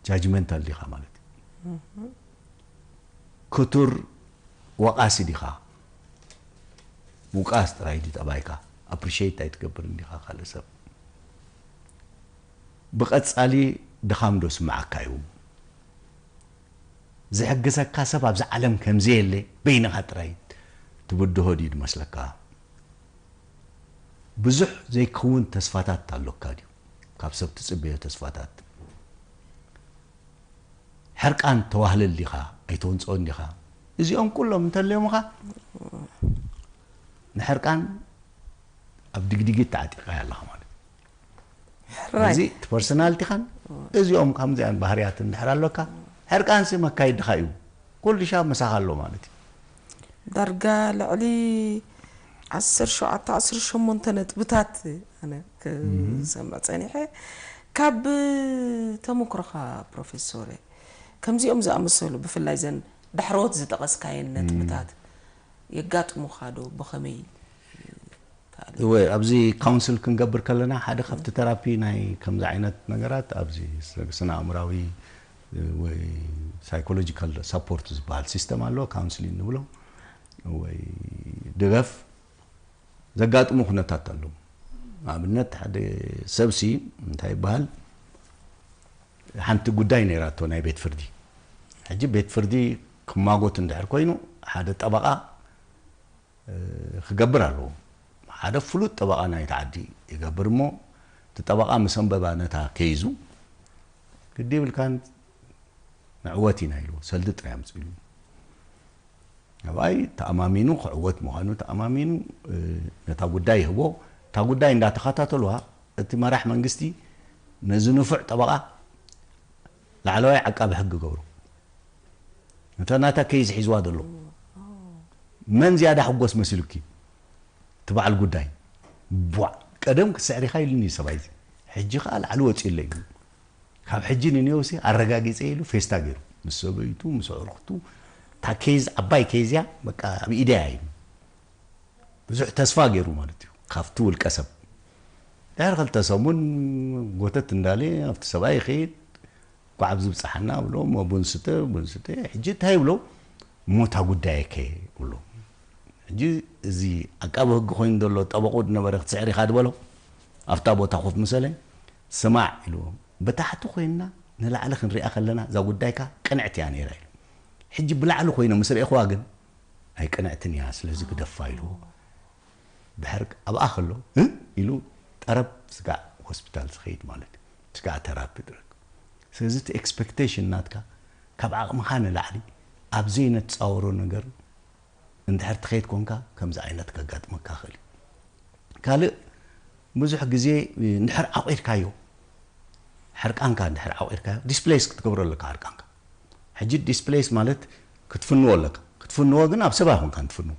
ጃጅመንታል ዲኻ ማለት እዩ። ክቱር ወቓሲ ዲኻ? ውቃስ ጥራይ ድዩ ጠባይካ? ኣፕሪሼት ኣይትገብርን ዲኻ ካልእ ሰብ? ብቐጻሊ ድኻም ዶ ስምዓካ እዩ? ዝሕግዘካ ሰብ ኣብዚ ዓለም ከም ዘየለ በይንኻ ጥራይ ትብድሆ ድዩ ዝመስለካ? ብዙሕ ዘይከውን ተስፋታት ኣሎካ ድዩ? ካብ ሰብ ትጽበዮ ተስፋታት። ሕርቃን ተዋህልል ዲኻ? ኣይተወንጽኦን ዲኻ? እዚኦም ኩሎም እንተልዮምኻ፣ ንሕርቃን ኣብ ድግዲጊት ተዓጢቕካያ ኣለኻ ማለት እዩ። ሕራይ። እዚ እቲ ፐርሶናልቲኻን እዚኦም ከምዚኣን ባህርያት እንድሕር ኣሎካ፣ ሕርቃንሲ መካይድኻ እዩ። ኩሉ ሻብ ምሳኻ ኣሎ ማለት እዩ። ዳርጋ ልዕሊ ዓሰርተ ሸውዓተ ዓሰርተ ሸሞንተ ነጥብታት ኣነ ክሰምዕ ጸኒሐ። ካብ ተመክሮኻ ፕሮፌሶር፣ ከምዚኦም ዝኣመሰሉ ብፍላይ ዘን ዳሕረዎት ዝጠቐስካየን ነጥብታት የጋጥሙኻ ዶ? ብኸመይ ትኣልዮ? እወ፣ ኣብዚ ካውንስል ክንገብር ከለና ሓደ ካብቲ ተራፒ ናይ ከምዚ ዓይነት ነገራት ኣብዚ ስነ ኣእምራዊ ወይ ሳይኮሎጂካል ሳፖርት ዝበሃል ሲስተም ኣሎ፣ ካውንስሊን ንብሎ ወይ ደገፍ ዘጋጥሙ ኩነታት ኣለዉ። ንኣብነት ሓደ ሰብሲ እንታይ ይበሃል፣ ሓንቲ ጉዳይ ነይራቶ ናይ ቤት ፍርዲ። ሕጂ ቤት ፍርዲ ክማጎት እንድሕር ኮይኑ ሓደ ጠበቓ እ፣ ክገብር ኣለዎ። ሓደ ፍሉጥ ጠበቓ ናይቲ ዓዲ ይገብር እሞ፣ እቲ ጠበቓ ምስ ኣንበባ ነታ ኬይዙ፣ ግዲ ይብልካን ንዕወት ኢና ኢሉ፣ ሰልዲ ጥራይ ኣምጽኡ ኢሉ። ኣብኣይ ተኣማሚኑ፣ ክዕወት ምዃኑ ተኣማሚኑ፣ እ፣ ነታ ጉዳይ ይህቦ። እታ ጉዳይ እንዳተኸታተልዋ፣ እቲ መራሕ መንግስቲ ነዚ ንፉዕ ጠበቓ ላዕለዋይ ዓቃቢ ሕጊ ገብሮ። ነታ ናታ ኬዝ ሒዝዋ ዘሎ። መን ዝያዳ ሕጎስ መሲሉኪ? እቲ በዓል ጉዳይ። ቧዕ! ቀደም ክትስዕሪኻ ኢሉኒ ሰብኣይ እዚ። ሕጂ ኸኣ ላዕሊ ወጺኡለይ ኢሉ። ካብ ሕጂ ንንየውሲ ኣረጋጊጸ ኢሉ ፌስታ ገይሩ። ምስ ሰበይቱ፣ ምስ ኣዕሩኽቱ፣ እታ ኬዝ፣ ዓባይ ኬዝ እያ፣ በቃ ኣብ ኢደያ ኢሉ። ብዙሕ ተስፋ ገይሩ ማለት እዩ፣ ካብቲ ውልቀ ሰብ። ድሕሪ ክልተ ሰሙን ጎተት እንዳለ ኣብቲ ሰብኣይ ይኸይድ፣ ጓዕ ኣብዚ ብጽሓና ብሎ፣ እሞ ቡን ስተ፣ ቡን ስተ፣ ሕጂ እንታይ ይብሎ? እሞ እታ ጉዳየከ? ይብሎ። ሕጂ እዚ ዓቃቢ ህጊ ኮይኑ ዘሎ ጠበቑ ዝነበረ ክትስዕር ኢኻ ድበሎ፣ ኣብታ ቦታ ኮፍ ምሰለ፣ ስማዕ ኢልዎ፣ ብታሕቲ ኮይንና ንላዕሊ ክንሪኣ ከለና እዛ ጉዳይካ ቅንዕቲ እያ ነይራ ኢሉ። ሕጂ ብላዕሊ ኮይነ ምስ ረእኽዋ ግን ኣይቅንዕትን እያ፣ ስለዚ ግደፋ ኢልዎ። ድሕር ኣብኣ ከሎ፣ "እ?" ኢሉ ጠረብ ስጋዕ ሆስፒታል ዝኸይድ ማለት እዩ። ስጋዕ ተራፒ ድረግ። ስለዚ እቲ ኤክስፔክቴሽን ናትካ ካብ ዓቕምኻ ንላዕሊ ኣብ ዘይነጻወሮ ነገር እንድሕር ትኸይድ ኮንካ ከምዚ ዓይነት ከጋጥመካ ይኽእል እዩ። ካልእ ብዙሕ ግዜ እንድሕር ዓቂድካዮ፣ ሕርቃንካ እንድሕር ዓቂድካዮ፣ ዲስፕሌስ ክትገብሮ ኣለካ ሕርቃንካ። ሕጂ ዲስፕሌስ ማለት ክትፍንዎ ኣለካ። ክትፍንዎ ግን ኣብ ሰብ ኣይኮንካን ትፍንዎ፣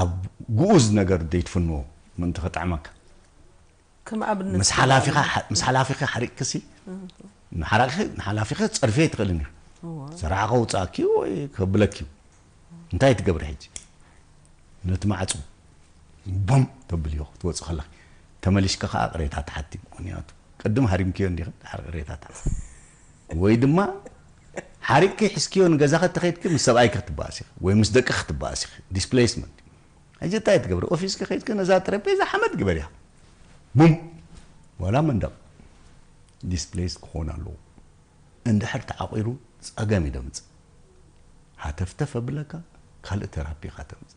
ኣብ ግኡዝ ነገር ደይትፍንዎ ምእንቲ ከጥዕመካ። ከም ኣብነት ምስ ሓላፊኻ ምስ ሓላፊኻ ሓሪቅክሲ ንሓላፊኺ ንሓላፊኺ ጸርፊ ኣይትኽእልን ኢኺ። እዋ። ሰራዕ ከውጻእኪ ወይ ከብለኪ እዩ። እንታይ ትገብሪ ሕጂ? ነቲ ማዕጾ ቦም ተብልዮ ክትወጽእ ከለኺ ተመሊሽኪ ከዓ ቅሬታ ትሓቲ። ምክንያቱ ቅድም ሃሪምክዮ እንዲኺ ድሓር ቅሬታ ትሓቲ። ወይ ድማ ሓሪቅኪ ሒዝክዮ ንገዛኺ ተኸይድኪ ምስ ሰብኣይኪ ክትበኣስ ኢኺ ወይ ምስ ደቅኺ ክትበኣስ ኢኺ። ዲስፕሌስመንት። ሕጂ እንታይ ትገብሪ? ኦፊስኪ ከይድኪ ነዛ ጠረጴዛ ሓመድ ግበርያ። ቡም ዋላ መንደቕ ዲስፕሌስ ክኾን ኣለዎ። እንድሕር ተዓቂሩ ጸገም እዩ ደምጽእ። ሃተፍተፍ ኣብለካ ካልእ ቴራፒ ኢኻ ተምጽእ።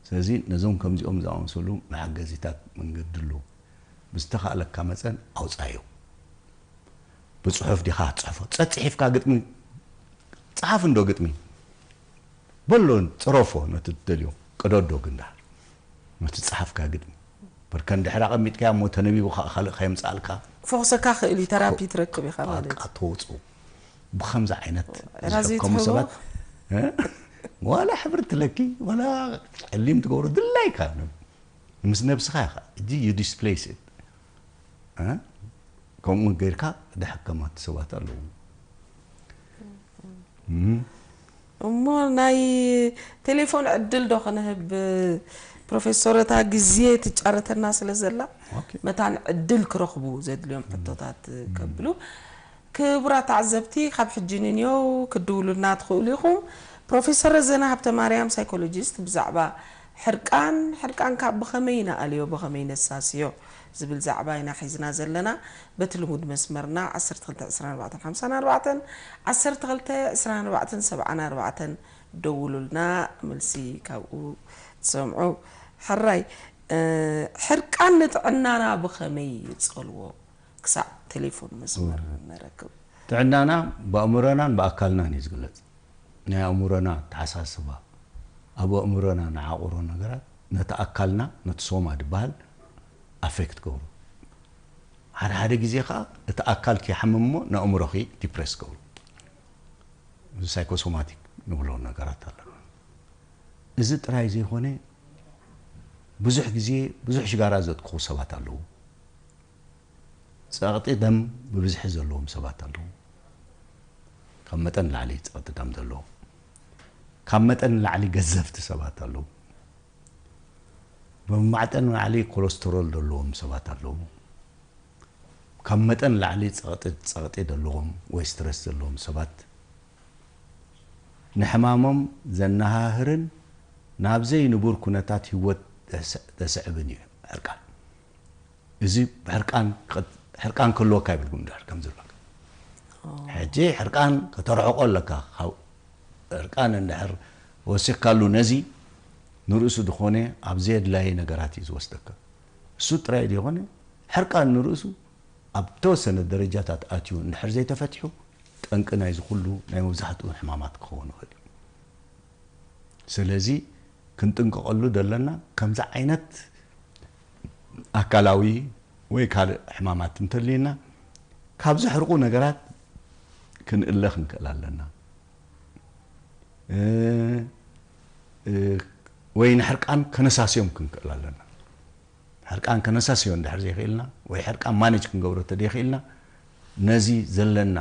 ስለዚ ነዞም ከምዚኦም ዝኣመሰሉ መሓገዚታት መንገዲ ኣለዉ። ብዝተኻእለካ መጸን ኣውጻዮ። ብጽሑፍ ዲኻ ትጽሕፎ? ጸጽሒፍካ ግጥሚ ጸሓፍ እንዶ ግጥሚ በሎ ጽረፎ ነቲ ትደልዮ ቅደዶ ግን ደሓር ነቲ ጸሓፍካ ግጥሚ በርከ እንድሕር ኣቐሚጥካያ እሞ ተነቢቡ ከዓ ካልእ ከየምጽኣልካ ክፈኹሰካ ክእል እዩ ተራፒ ትረክብ ኢኻ ማለት በቃ ተወፅኡ ብከምዚ ዓይነት ራዚ ዝሕከሙ ትህቦ? ሰባት እ? ዋላ ሕብሪ ትለኪ ዋላ ጸሊም ትገብሩ ድላይካ ምስ ነብስኻ ኢኻ እጂ you displace it እ? ከምኡ ጌርካ ደሕከማት ሰባት ኣለዉ እም። እሞ ናይ ቴሌፎን ዕድል ዶ ክንህብ ፕሮፌሰር እታ ግዜ ትጫረተና ስለ ዘላ ኦኬ። መታን ዕድል ክረኽቡ ዘድልዮም ሕቶታት ከብሉ ክቡራት ተዓዘብቲ ካብ ሕጂ ንንዮው ክድውሉልና ትኽእሉ ኢኹም ፕሮፌሰር ረዘነ ሃብተ ማርያም ሳይኮሎጂስት ብዛዕባ ሕርቃን ሕርቃንካ ብኸመይ ንኣልዮ ብኸመይ ነሳስዮ ዝብል ዛዕባ ኢና ሒዝና ዘለና በቲ ልሙድ መስመርና ዓሰርተ ክልተ ዕስራን ኣርባዕተን ሓምሳን ኣርባዕተን ዓሰርተ ክልተ ዕስራን ኣርባዕተን ሰብዓን ኣርባዕተን ደውሉልና መልሲ ካብኡ ትሰምዑ ሕራይ እ፣ ሕርቃን ንጥዕናና ብኸመይ ይጸልዎ ክሳዕ ቴሌፎን መስመር ነረክብ ጥዕናና ብኣእምሮናን ብኣካልናን እዩ ዝግለጽ ናይ ኣእምሮና ተሓሳስባ ኣብ ኣእምሮና ንዓቑሮ ነገራት ነቲ ኣካልና ነቲ ሶማ ዝበሃል ኣፌክት ገብሩ ሓደ ሓደ ግዜ ከዓ እቲ ኣካል ከይሓምም እሞ ንኣእምሮኺ ዲፕረስ ገብሩ እዚ ሳይኮሶማቲክ ንብሎ ነገራት ኣለና እዚ ጥራይ ዘይኮነ ብዙሕ ግዜ ብዙሕ ሽጋራ ዘጥቅኹ ሰባት ኣለዉ ጸቕጢ ደም ብብዝሒ ዘለዎም ሰባት ኣለዉ ካብ መጠን ላዕሊ ጸቕጢ ደም ዘለዎም ካብ መጠን ላዕሊ ገዘፍቲ ሰባት ኣለዉ ብማዕጠን ላዕሊ ኮለስተሮል ዘለዎም ሰባት ኣለዉ ካብ መጠን ላዕሊ ጸቕጢ ጸቕጢ ዘለዎም ወይ ስትረስ ዘለዎም ሰባት ንሕማሞም ዘነሃህርን ናብ ዘይንቡር ኩነታት ህይወት ዘስዕብን እዩ ሕርቃን እዚ ብሕርቃን ሕርቃን ክህልወካ ይብልኩም ድሕር ከም ዝብለካ ሕጂ ሕርቃን ከተርሕቆ ኣለካ ካብ ሕርቃን እንድሕር ወሲኽካሉ ነዚ ንርእሱ ዝኾነ ኣብ ዘየድላየ ነገራት እዩ ዝወስደካ እሱ ጥራይ ዘይኮነ ሕርቃን ንርእሱ ኣብ ተወሰነ ደረጃታት ኣትዩ እንድሕር ዘይተፈትሑ ጠንቂ ናይዚ ኩሉ ናይ መብዛሕትኡ ሕማማት ክኸውን ይኽእል እዩ ስለዚ ክንጥንቀቐሉ ዘለና ከምዚ ዓይነት ኣካላዊ ወይ ካልእ ሕማማት እንተልዩና ካብ ዘሕርቑ ነገራት ክንእለ ክንክእል ኣለና ወይ ንሕርቃን ከነሳስዮም ክንክእል ኣለና ሕርቃን ከነሳስዮ እንድሕር ዘይክእልና ወይ ሕርቃን ማነጅ ክንገብሮ ተደይክእልና ነዚ ዘለና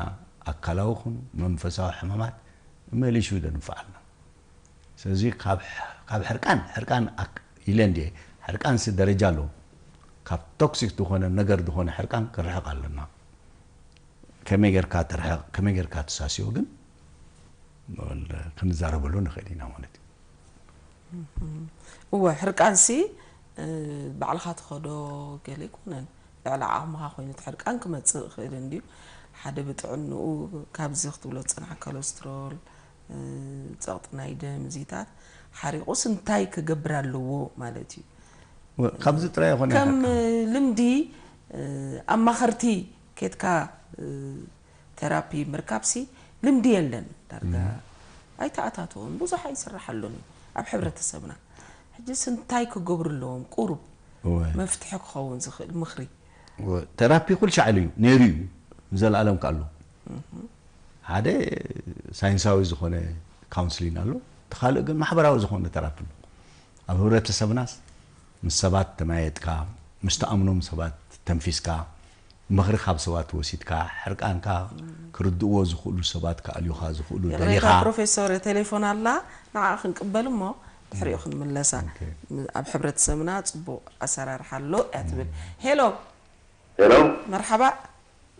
ኣካላዊ ኹን መንፈሳዊ ሕማማት መሊሹ ደንፍዓልና ስለዚ ካብ ሕርቃን ሕርቃን ኢለ እንዲ ሕርቃንሲ ደረጃ ኣለዎ ካብ ቶክሲክ ዝኾነ ነገር ዝኾነ ሕርቃን ክርሕቕ ኣለና ከመይ ጌርካ ትርሕቕ ከመይ ጌርካ ትሳስዮ ግን ክንዛረበሉ ንኽእል ኢና ማለት እዩ እወ ሕርቃንሲ ባዕልኻ ትኸዶ ገለ ኣይኮነን ልዕሊ ዓቕምኻ ኮይኑ ሕርቃን ክመፅእ ይኽእል እንድዩ ሓደ ብጥዕንኡ ካብዚ ክትብሎ ዝፀናሕ ኮለስትሮል ጸቕጢ ናይ ደም እዚታት ሓሪቑስ እንታይ ክገብር ኣለዎ ማለት እዩ ካብዚ ጥራይ ይኾነ ከም ልምዲ ኣማኸርቲ ኬትካ ቴራፒ ምርካብሲ ልምዲ የለን ዳርጋ ኣይተኣታተውን ብዙሕ ኣይስራሓሉን እዩ ኣብ ሕብረተሰብና ሕጂስ እንታይ ክገብሩ ኣለዎም ቁሩብ መፍትሒ ክኸውን ዝኽእል ምኽሪ ቴራፒ ኩል ሻዕሉ እዩ ነይሩ እዩ ንዘለኣለም ከኣሎ ሓደ ሳይንሳዊ ዝኾነ ካውንስሊን ኣሎ። እቲ ካልእ ግን ማሕበራዊ ዝኾነ ተራፒ ኣሎ። ኣብ ህብረተሰብናስ ምስ ሰባት ተመያየጥካ፣ ምስ ተኣምኖም ሰባት ተንፊስካ፣ ምኽሪ ካብ ሰባት ወሲድካ፣ ሕርቃንካ ክርድእዎ ዝኽእሉ ሰባት ክኣልዩኻ ዝኽእሉ ይቕሬታ ደሊኻ። ፕሮፌሰር፣ ቴሌፎን ኣላ፣ ንዓ ክንቅበል እሞ ድሕሪኡ ክንምለሳ። ኦኬ። ኣብ ሕብረተሰብና ጽቡቕ ኣሰራርሓ ኣሎ እያ ትብል። ሄሎ። ሄሎ። መርሓባ።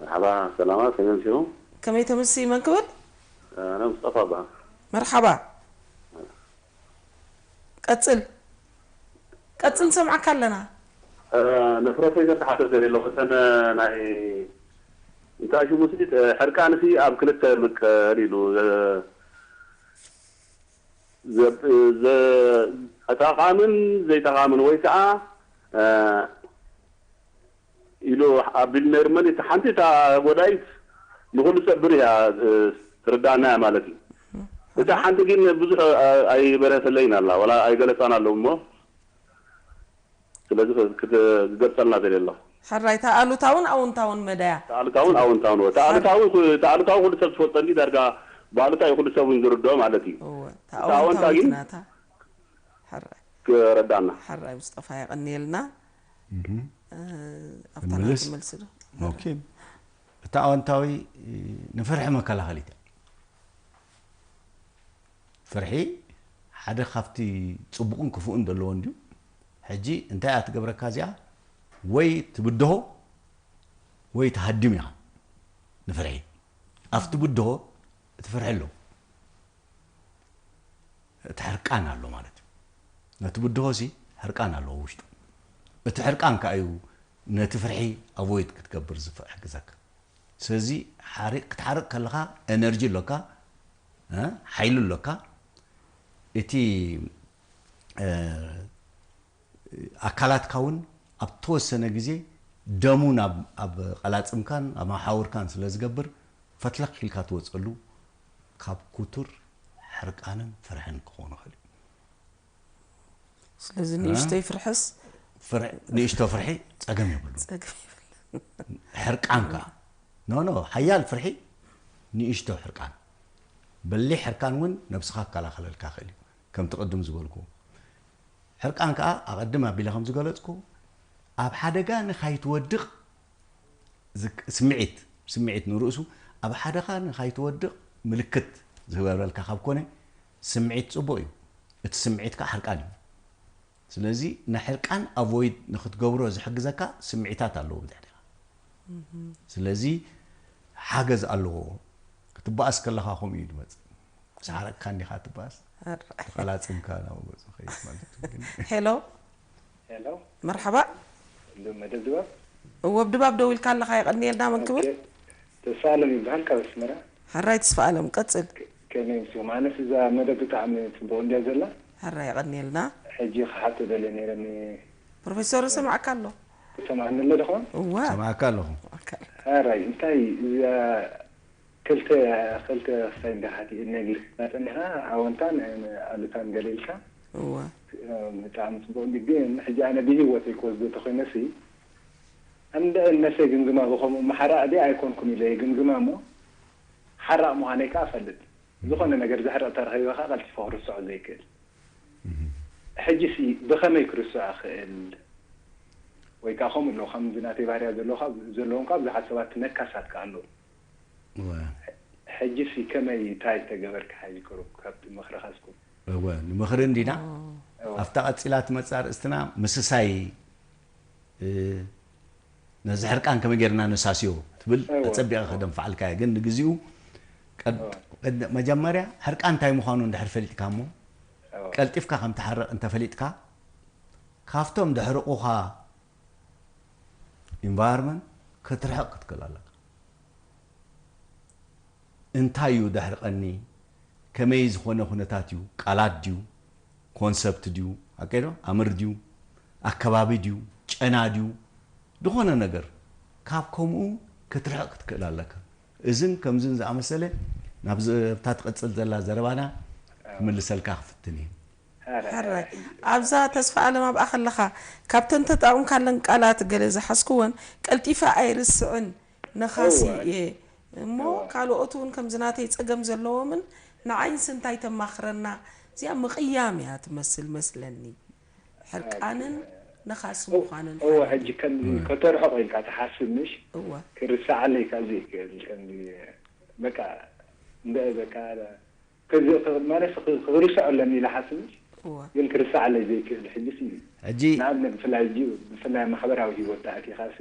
መርሓባ፣ ሰላማት፣ ከመይ ኣምሲኹም? ከመይ ተምሲ፣ መን ክብል? ኣነ ሙስጠፋ እበሃል። መርሓባ። ቀጽል። ቀጽል፣ ንሰምዓካ ኣለና። እ፣ ንፕሮፌሰር ክሓቶ ደልየ ኣለኹ። እተን ናይ እንታይ ሽሙ ሲ፣ እ፣ ሕርቃንሲ ኣብ ክልተ ይምቀል ኢሉ፣ እ፣ ዘ-፣ ዘ-፣ ጠቓምን ዘይጠቓምን ወይ ከዓ፣ እ፣ ኢሉ ኣቢሉ ነይሩ። መን እቲ ሓንቲ እታ ጎዳይት ንኹሉ ሰብ ብር እያ፣ እ፣ ትርዳና እያ ማለት እዩ። እታ ሓንቲ ግን ብዙሕ፣ እ፣ ኣይበረተለይን ኣላ፣ ዋላ ኣይገለጻን ኣለዉ እሞ፣ ስለዚ ክገልጸልና ደልየ ኣለኹ። ሕራይ፣ እታ ኣሉታውን ኣውንታውን መዳያ። እታ ኣሉታውን ኣውንታውን፣ እታ ኣሉታዊ፣ እታ ኣሉታዊ ኩሉ ሰብ ዝፈልጦ እንዲ ዳርጋ ብኣሉታ እዩ ኩሉ ሰብ እውን ዝርድኦ ማለት እዩ። እወ፣ እታ እታ ኣወንታ ኣወንታዊት ግን ናታ። ሕራይ። ክረዳና። ሕራይ ሙስጠፋ፣ የቐንየልና። እህ። እ፣ ኣብታ ክንምልስ? ናቱ መልሲ ዶ? ኦኬ። እታ ኣወንታዊ፣ እ፣ ንፍርሒ መከላኸሊት እያ። ፍርሒ ሓደ ካብቲ ጽቡቕን ክፉእን ዘለዎ እንድዩ። ሕጂ እንታይ እያ ትገብረካ እዚኣ? ወይ ትብድሆ ወይ ትሃድም ኢኻ ንፍርሒ። ኣብቲ ብድሆ እቲ ፍርሒ ኣሎ። እቲ ሕርቃን ኣሎ ማለት እዩ። ነቲ ብድሆ ሲ ሕርቃን ኣለዎ ውሽጡ። እቲ ሕርቃን ከኣ እዩ ነቲ ፍርሒ ኣቮይድ ክትገብር ዝፍ-፣ ዝሕግዘካ። ስለዚ ሓሪ-፣ ክትሓርቅ ከለኻ ኤነርጂ ኣሎካ፣ እ፣ ሓይሊ ኣሎካ። እቲ፣ እ፣ ኣካላትካ እውን ኣብ ተወሰነ ግዜ ደሙ ናብ፣ ኣብ ቀላጽምካን ኣብ መሓውርካን ስለ ዝገብር፣ ፈትለኽ ኢልካ ትወጸሉ ካብ ክቱር ሕርቃንን ፍርሕን ክኸውን ይኽእል እዩ። ስለዚ እ? ንእሽተይ ፍርሕስ ፍር-፣ ንእሽቶ ፍርሒ ጸገም የብሉን። ጸገም የብሉን። ሕርቃን ከኣ። ኖ፣ ኖ፣ ሓያል ፍርሒ ንእሽቶ ሕርቃን። በሊሕ ሕርቃን እውን ነብስኻ ክከላኸለልካ ይኽእል እዩ። ከምቲ ቅድም ዝበልኩ። ሕርቃን ከኣ ኣቐድም ኣቢለ ከም ዝገለጽኩ፣ ኣብ ሓደጋ ንኻይትወድቕ ዝክ-፣ ስምዒት፣ ስምዒት ንርእሱ ኣብ ሓደጋ ንኻይትወድቕ ምልክት ዝገበረልካ ካብ ኮነ፣ ስምዒት ጽቡቕ እዩ። እቲ ስምዒት ከኣ ሕርቃን እዩ። ስለዚ ንሕርቃን ኣቮይድ ንኽትገብሮ ዝሕግዘካ ስምዒታት ኣለዎ ብድሕሪኻ። እህ። ስለዚ ሓገዝ ኣለዎ። ክትበኣስ ከለኻ ከምኡ እዩ ዝመጽእ። ምስ ሓረቕካ እንዲኻ ትበኣስ። ኣረ። ተቐላጽምካ ናብ ገጹ ኸይድ ማለት እዩ። ግን ሄሎ። ሄሎ። መርሓባ። እንዶ መደብ ድባብ? እወ፣ ኣብ ድባብ ደው ኢልካ ኣለኻ፣ የቐንየልና። መን ክብል? ኦኬ። ተስፋ ኣለም ይበሃል፣ ካብ ኣስመራ። ሕራይ ተስፋ ኣለም፣ ቀጽል። ከ-፣ ከመይ ምስኹም? ኣነስ እዛ መደብ ብጣዕሚ ጽቡቕ እንድያ ዘላ። ሕራይ፣ የቐንየልና። ሕጂ ክሓቶ ደልየ ነይረ፣ ን-፣ ፕሮፌሰር ይሰምዓካ ኣሎ። ትሰምዓኒ ኣሎ ዶ ኾን? እወ። ሰማዕካ ኣለኹ። ኣካል። ሕራይ፣ እንታይ እዛ ክልተ፣ ክልተ ክሳይ እንዳ ሓቲ-፣ ነጊርና ጸኒሕና፣ ኣወንታን ኣሉታን ገለ ኢልካ። እወ። ብጣዕሚ ጽቡቕ። እንዲ ግን ሕጂ ኣነ ብህይወተይ ክወስዶ ተኾይነሲ፣ እንደ እነሰ ግምግማ ብኸምኡ መሓራቕ ድየ ኣይኮንኩን ኢለ ይግምግማ እሞ፣ ሓራቕ ምዃነይ ከኣ እፈልጥ። ዝኾነ ነገር ዘሕርቕ ተረኺበ ከኣ ቀልጢፈ ክርስዖ ዘይክእል። እህ። ሕጂሲ ብኸመይ ክርስዖ እኽእል? ወይ ከኣ ከምኡ ኣለዉ፣ ከምዚ ናተይ ባህርያት ዘለዉ ከኣ፣ ዘለዎም ከኣ ብዙሓት ሰባት ነካሳት ከኣ ኣለዉ። እወ። ሕጂሲ ከመይ፣ እንታይ ተገበርካ ሕጂ ቅሩብ ካብቲ ምኽርኻ እስኩ? እወ፣ ንምኽሪ እንዲና። እወ። ኣብታ ቀጺላ ትመጽእ ኣርእስትና ምስሳይ፣ እ፣ ነዚ ሕርቃን ከመይ ጌርና ነሳስዮ ትብል እወ። ተጸቢቐ ከደንፍዓልካ እየ። ግን ንግዚኡ ቀድ-፣ እወ። ቀድ-፣ መጀመርያ ሕርቃን እንታይ ምዃኑ እንድሕር ፈሊጥካ እሞ፣ እወ። ቀልጢፍካ ከም ትሓርቕ እንተፈሊጥካ፣ ካብቶም ደሕርቑኻ ኢንቫይሮንመንት ክትርሕቕ ክትክእል ኣለካ። እንታይ እዩ ደሕርቐኒ? ከመይ ዝኾነ ኩነታት እዩ? ቃላት ድዩ? ኮንሰፕት ድዩ? ሓቀይ ዶ? ኣምር ድዩ? ኣከባቢ ድዩ? ጨና ድዩ? ዝኾነ ነገር ካብ ከምኡ ክትርሕቕ ክትክእል ኣለካ። እዝን ከምዝን ዝኣመሰለ ናብ ዘ-፣ ኣብታ ትቕጽል ዘላ ዘረባና ክምልሰልካ ክፍትን እየ። ሕራይ። ኣብዛ ተስፋ ኣለም ኣብኣ ከለኻ፣ ካብተን ተጠቒምካለን ቃላት ገለ ዝሓዝኩወን፣ ቀልጢፈ ኣይርስዕን፣ ነኻሲ እወ። እየ። እሞ እወ። ካልኦት እውን ከምዚ ናተይ ጸገም ዘለዎምን ንዓይንስ እንታይ ተማኽረና? እዚኣ ምቕያም እያ ትመስል መስለኒ። ሕርቃንን ነኻሲ ምዃንን እወ ሓደ ሕጂ ከም ከተርሕቆ ኢልካ ትሓስብ ምሽ እወ ክርሳዓለይ ካብ ዘይክእል ከም በቃ እንደ በቃ ከዚ ማለት ክርሳዖ ኣለኒ ኢለ ሓስብ ምሽ እወ ግን ክርሳዓለይ ዘይክእል ሕጂ ሲ ሕጂ ንኣብነት ብፍላይ ሕጂ ብፍላይ ማሕበራዊ ሂወት ተኣቲኻሲ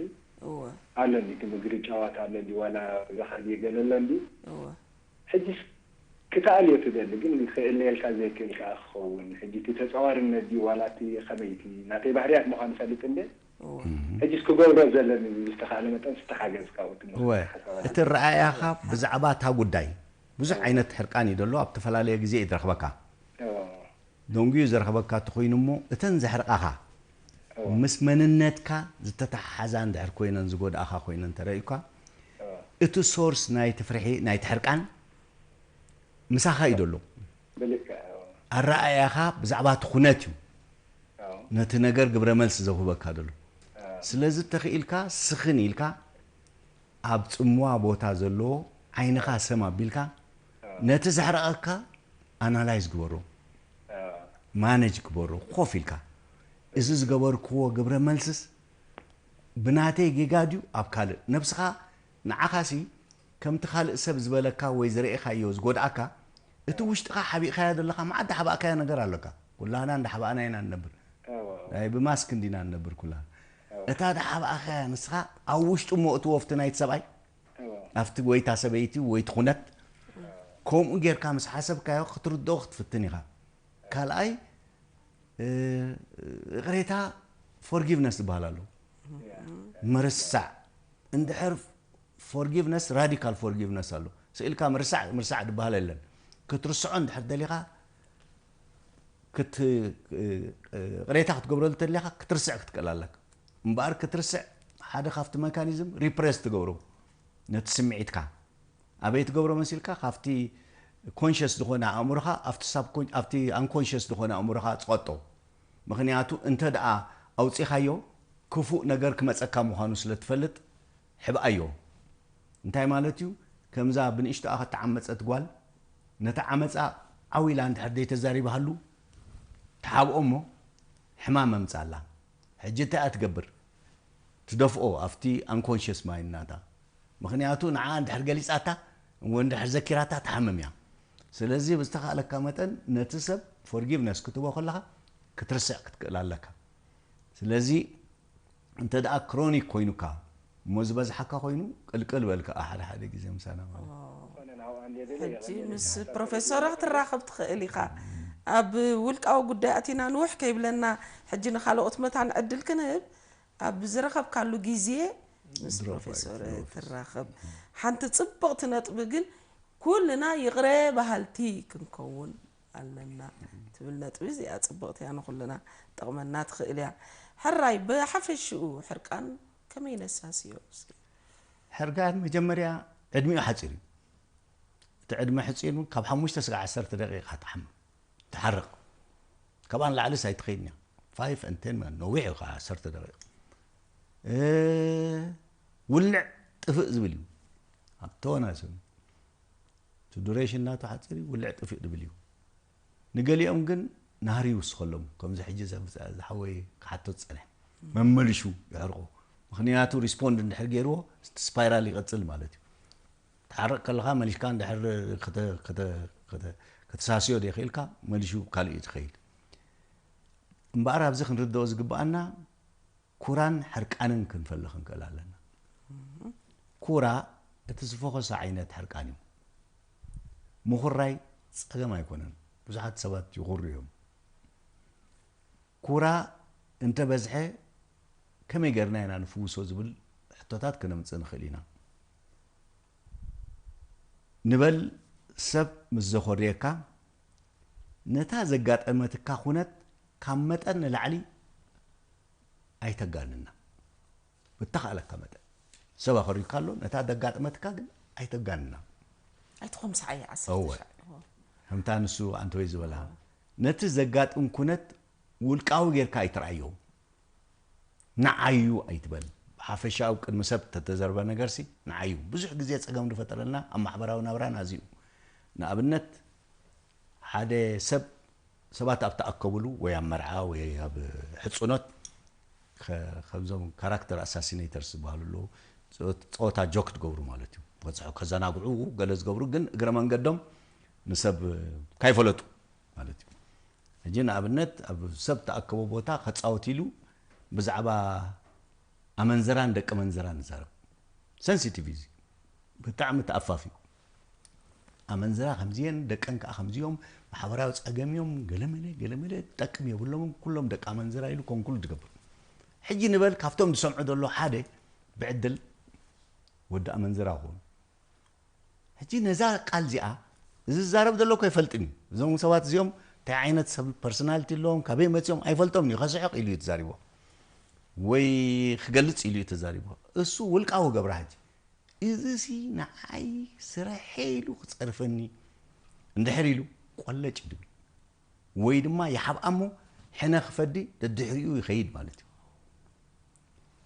እወ ኣለኒ እቲ ምግሪ ጨዋታ ኣለኒ ዋላ እዛ ካዚ ገለ ኣለኒ እወ ሕጂስ ክተኣልዮ ትደሊ ግን ክእለየልካ ዘይክእል ከኣ ክኸውን ሕጂ እቲ ተጻዋርነት ድዩ ዋላ እቲ ከመይቲ ናተይ ባህርያት ምዃኑ ፈልጥ እንደ እወ ሕጂስ ክገብሮ ዘለኒ ብዝተኻእለ መጠን ዝተሓገዝካ እወ እቲ ረኣያኻ ብዛዕባ እታ ጉዳይ ብዙሕ ዓይነት ሕርቃን እዩ ዘሎ ኣብ ዝተፈላለየ ግዜ እዩ ዝረኽበካ ደንጉዩ ዝረኽበካ እንተኾይኑ እሞ እተን ዘሕርቃኻ ምስ መንነትካ ዝተተሓሓዛ እንድሕር ኮይነን ዝጎድኣኻ ኮይነን ተረእዩካ እቲ ሶርስ ናይቲ ፍርሒ ናይቲ ሕርቃን ምሳኻ እዩ ዘሎ ኣረኣያኻ ብዛዕባ እቲ ኩነት እዩ ነቲ ነገር ግብረ መልሲ ዘውህበካ ዘሎ ስለዚ ተኽኢልካ ስኽን ኢልካ ኣብ ጽምዋ ቦታ ዘለዎ ዓይንኻ ሰም ኣቢልካ ነቲ ዘሕረቐካ ኣናላይዝ ግበሮ ማነጅ ግበሮ ኮፍ ኢልካ እዚ ዝገበርክዎ ግብረ መልስስ ብናተይ ጌጋ ድዩ ኣብ ካልእ ነብስኻ ንዓኻሲ ከምቲ ካልእ ሰብ ዝበለካ ወይ ዝረኤኻዮ ዝጎድኣካ እቲ ውሽጥኻ ሓቢእካዮ ዘለኻ መዓት ዝሓባእካዮ ነገር ኣለካ ኩላና እንዳሓባእና ኢና ንነብር ናይ ብማስክ እንዲና ንነብር ኩላና እታ ዝሓባእካያ ንስኻ ኣብ ውሽጡ እሞ እቲ ወፍቲ ናይቲ ሰብኣይ ኣብቲ ወይታ ሰበይቲ ወይቲ ኩነት ከምኡ ጌርካ ምስ ሓሰብካዮ ክትርድኦ ክትፍትን ኢኻ ካልኣይ እቕሬታ ፎርጊቭነስ ዝበሃል ኣሎ ምርሳዕ እንድሕር ፎርጊቭነስ ራዲካል ፎርጊቭነስ ኣሎ ስኢልካ ምርሳዕ ምርሳዕ ዝበሃል የለን ክትርስዖ እንድሕር ደሊኻ እቕሬታ ክትገብረሉ ተደሊኻ ክትርስዕ ክትክእል ኣለካ እምበኣር ክትርስዕ ሓደ ካብቲ መካኒዝም ሪፕሬስ ትገብሮ ነቲ ስምዒትካ ኣበይ ትገብሮ መሲልካ ካብቲ ኮንሽስ ዝኾነ ኣእምሮኻ ኣብቲ ኣንኮንሽስ ዝኾነ ኣእምሮኻ ፅቐጦ ምኽንያቱ እንተ ደኣ ኣውፂኻዮ ክፉእ ነገር ክመፀካ ምዃኑ ስለ ትፈልጥ ሕብኣዮ እንታይ ማለት እዩ ከምዛ ብንእሽቶኣ ከተዓመፀት ጓል ነቲ ዓመፃ ዓው ኢላ እንድሕር ዘይተዛሪባሃሉ ትሓብኦ እሞ ሕማም ኣምፃላ ሕጂ እንታይ እያ ትገብር ትደፍኦ ኣብቲ ኣንኮንሽስ ማይንድ ናታ ምኽንያቱ ንዓ እንድሕር ገሊፃታ ወይ እንድሕር ዘኪራታ ትሓምም እያ ስለዚ ብዝተኻእለካ መጠን ነቲ ሰብ ፎርጊቭነስ ክትቦ ከለኻ ክትርስዕ ክትክእል ኣለካ ስለዚ እንተ ደኣ ክሮኒክ ኮይኑካ እሞ ዝበዝሓካ ኮይኑ ቅልቅል በል ከዓ ሓደ ሓደ ግዜ ምሳና ማለት ሕጂ ምስ ፕሮፌሰር ክትራኸብ ትኽእል ኢኻ ኣብ ውልቃዊ ጉዳይ ኣቲና ንውሕ ከይብለና ሕጂ ንካልኦት መታን ዕድል ክንህብ ኣብ ዝረኸብካሉ ግዜ ምስ ፕሮፌሰር ትራኸብ ሓንቲ ፅብቕቲ ነጥቢ ግን ኩልና ይቕረ በሃልቲ ክንከውን ኣለና ትብል ነጥቢ እዚኣ ፅብቕቲ እያ ንኩልና ጠቕመና ትኽእል እያ ሕራይ ብሓፈሽኡ ሕርቃን ከመይ ነሳስዮ እስኪ ሕርቃን መጀመርያ ዕድሚኡ ሓፂር እዩ እቲ ዕድመ ሕፂር ካብ ሓሙሽተ ስጋዕ ዓሰርተ ደቂቃ ትሓምም ትሓርቕ ካብኣ ንላዕልስ ኣይትኸይድን እያ ፋይፍ ን ቴን ማለት ነዊሕ እዩ ከዓ ዓሰርተ ደቂቕ ውልዕ ጥፍእ ዝብል እዩ ኣብ ተወናሰኑ እቲ ዱሬሽን ናቱ ሓፂር እዩ ውልዕ ጥፍእ ዝብል እዩ ንገሊኦም ግን ናህሪ ይውስኸሎም ከምዚ ሕጂ ዝሓወይ ክሓቶ ዝፀንሐ መመልሹ ይሕርቆ ምክንያቱ ሪስፖንድ እንድሕር ገይርዎ እቲ ስፓይራል ይቐፅል ማለት እዩ ትሓርቕ ከለኻ መሊሽካ እንድሕር ከተሳስዮ ደይኽእልካ መሊሹ ካልእ እዩ ትኸይድ እምበኣር ኣብዚ ክንርድኦ ዝግብኣና ኩራን ሕርቃንን ክንፈሊ ክንክእል ኣለና ኩራ እቲ ዝፈኾሰ ዓይነት ሕርቃን እዩ ምኹራይ ጸገም ኣይኮነን ብዙሓት ሰባት ይኹሩ እዮም ኩራ እንተበዝሐ ከመይ ገርና ኢና ንፍውሶ ዝብል ሕቶታት ክነምፅእ ንኽእል ኢና ንበል ሰብ ምስ ዘኾርየካ ነታ ዘጋጠመትካ ኩነት ካብ መጠን ንላዕሊ ኣይተጋንና ብተኻእለካ መጠን ሰብ ኣኾሪካ ኣሎ ነታ ዘጋጠመትካ ግን ኣይተጋንና ኣይትኾምስዓየ እወ ከምታ ንሱ ኣንተወይ ዝበላ ነቲ ዘጋጥም ኩነት ውልቃዊ ጌርካ ኣይትርኣዮ ንዓዩ ኣይትበል ብሓፈሻ ኣብ ቅድሚ ሰብ ተተዘርበ ነገርሲ ንዓዩ ብዙሕ ግዜ ፀገም ዝፈጠረልና ኣብ ማሕበራዊ ናብራን ኣዝዩ ንኣብነት ሓደ ሰብ ሰባት ኣብ ተኣከብሉ ወይ ኣብ መርዓ ወይ ኣብ ሕጹኖት ከ- ከምዞም ካራክተር ኣሳሲኔተርስ ዝበሃሉ ኣለዉ። ጸወት- ጸወታ ጆክ ትገብሩ ማለት እዩ። ክበጽሑ ከዘናግዑ ገለ ዝገብሩ ግን እግረ መንገዶም ንሰብ ካይፈለጡ ማለት እዩ። ሕጂ ንኣብነት ኣብ ሰብ ተኣከቦ ቦታ ከጻወት ኢሉ ብዛዕባ ኣመንዝራን ደቂ መንዝራን ይዛረብ። ሰንሲቲቭ እዩ። ብጣዕሚ ተኣፋፊ እዩ። ኣመንዝራ ከምዚየን ደቀን ከዓ ከምዚኦም ማሕበራዊ ፀገም እዮም ገለመለ ገለመለ ጠቅም የብሎምን ኩሎም ደቂ ኣመንዝራ ኢሉ ኮንክሉድ ይገብር። ሕጂ ንበል ካብቶም ዝሰምዑ ዘሎ ሓደ ብዕድል ወዲ ኣመንዝራ ክኾኑ ሕጂ ነዛ ቃል እዚኣ እዚ ዝዛረብ ዘሎ እኮ ኣይፈልጥን እዩ። እዞም ሰባት እዚኦም እንታይ ዓይነት ሰብ ፐርሶናሊቲ ኣለዎም ካበይ መፂኦም ኣይፈልጦም እዩ። ከስሕቕ ኢሉ እዩ ተዛሪቦ ወይ ክገልፅ ኢሉ እዩ ተዛሪቦ። እሱ ውልቃዊ ገብራ ሕጂ እዚ ሲ ንዓይ ስረሐ ኢሉ ክፀርፈኒ እንድሕር ኢሉ ቆለጭ ድብል ወይ ድማ ይሓብኣ እሞ ሕነ ክፈዲ ደድሕሪኡ ይኸይድ ማለት እዩ።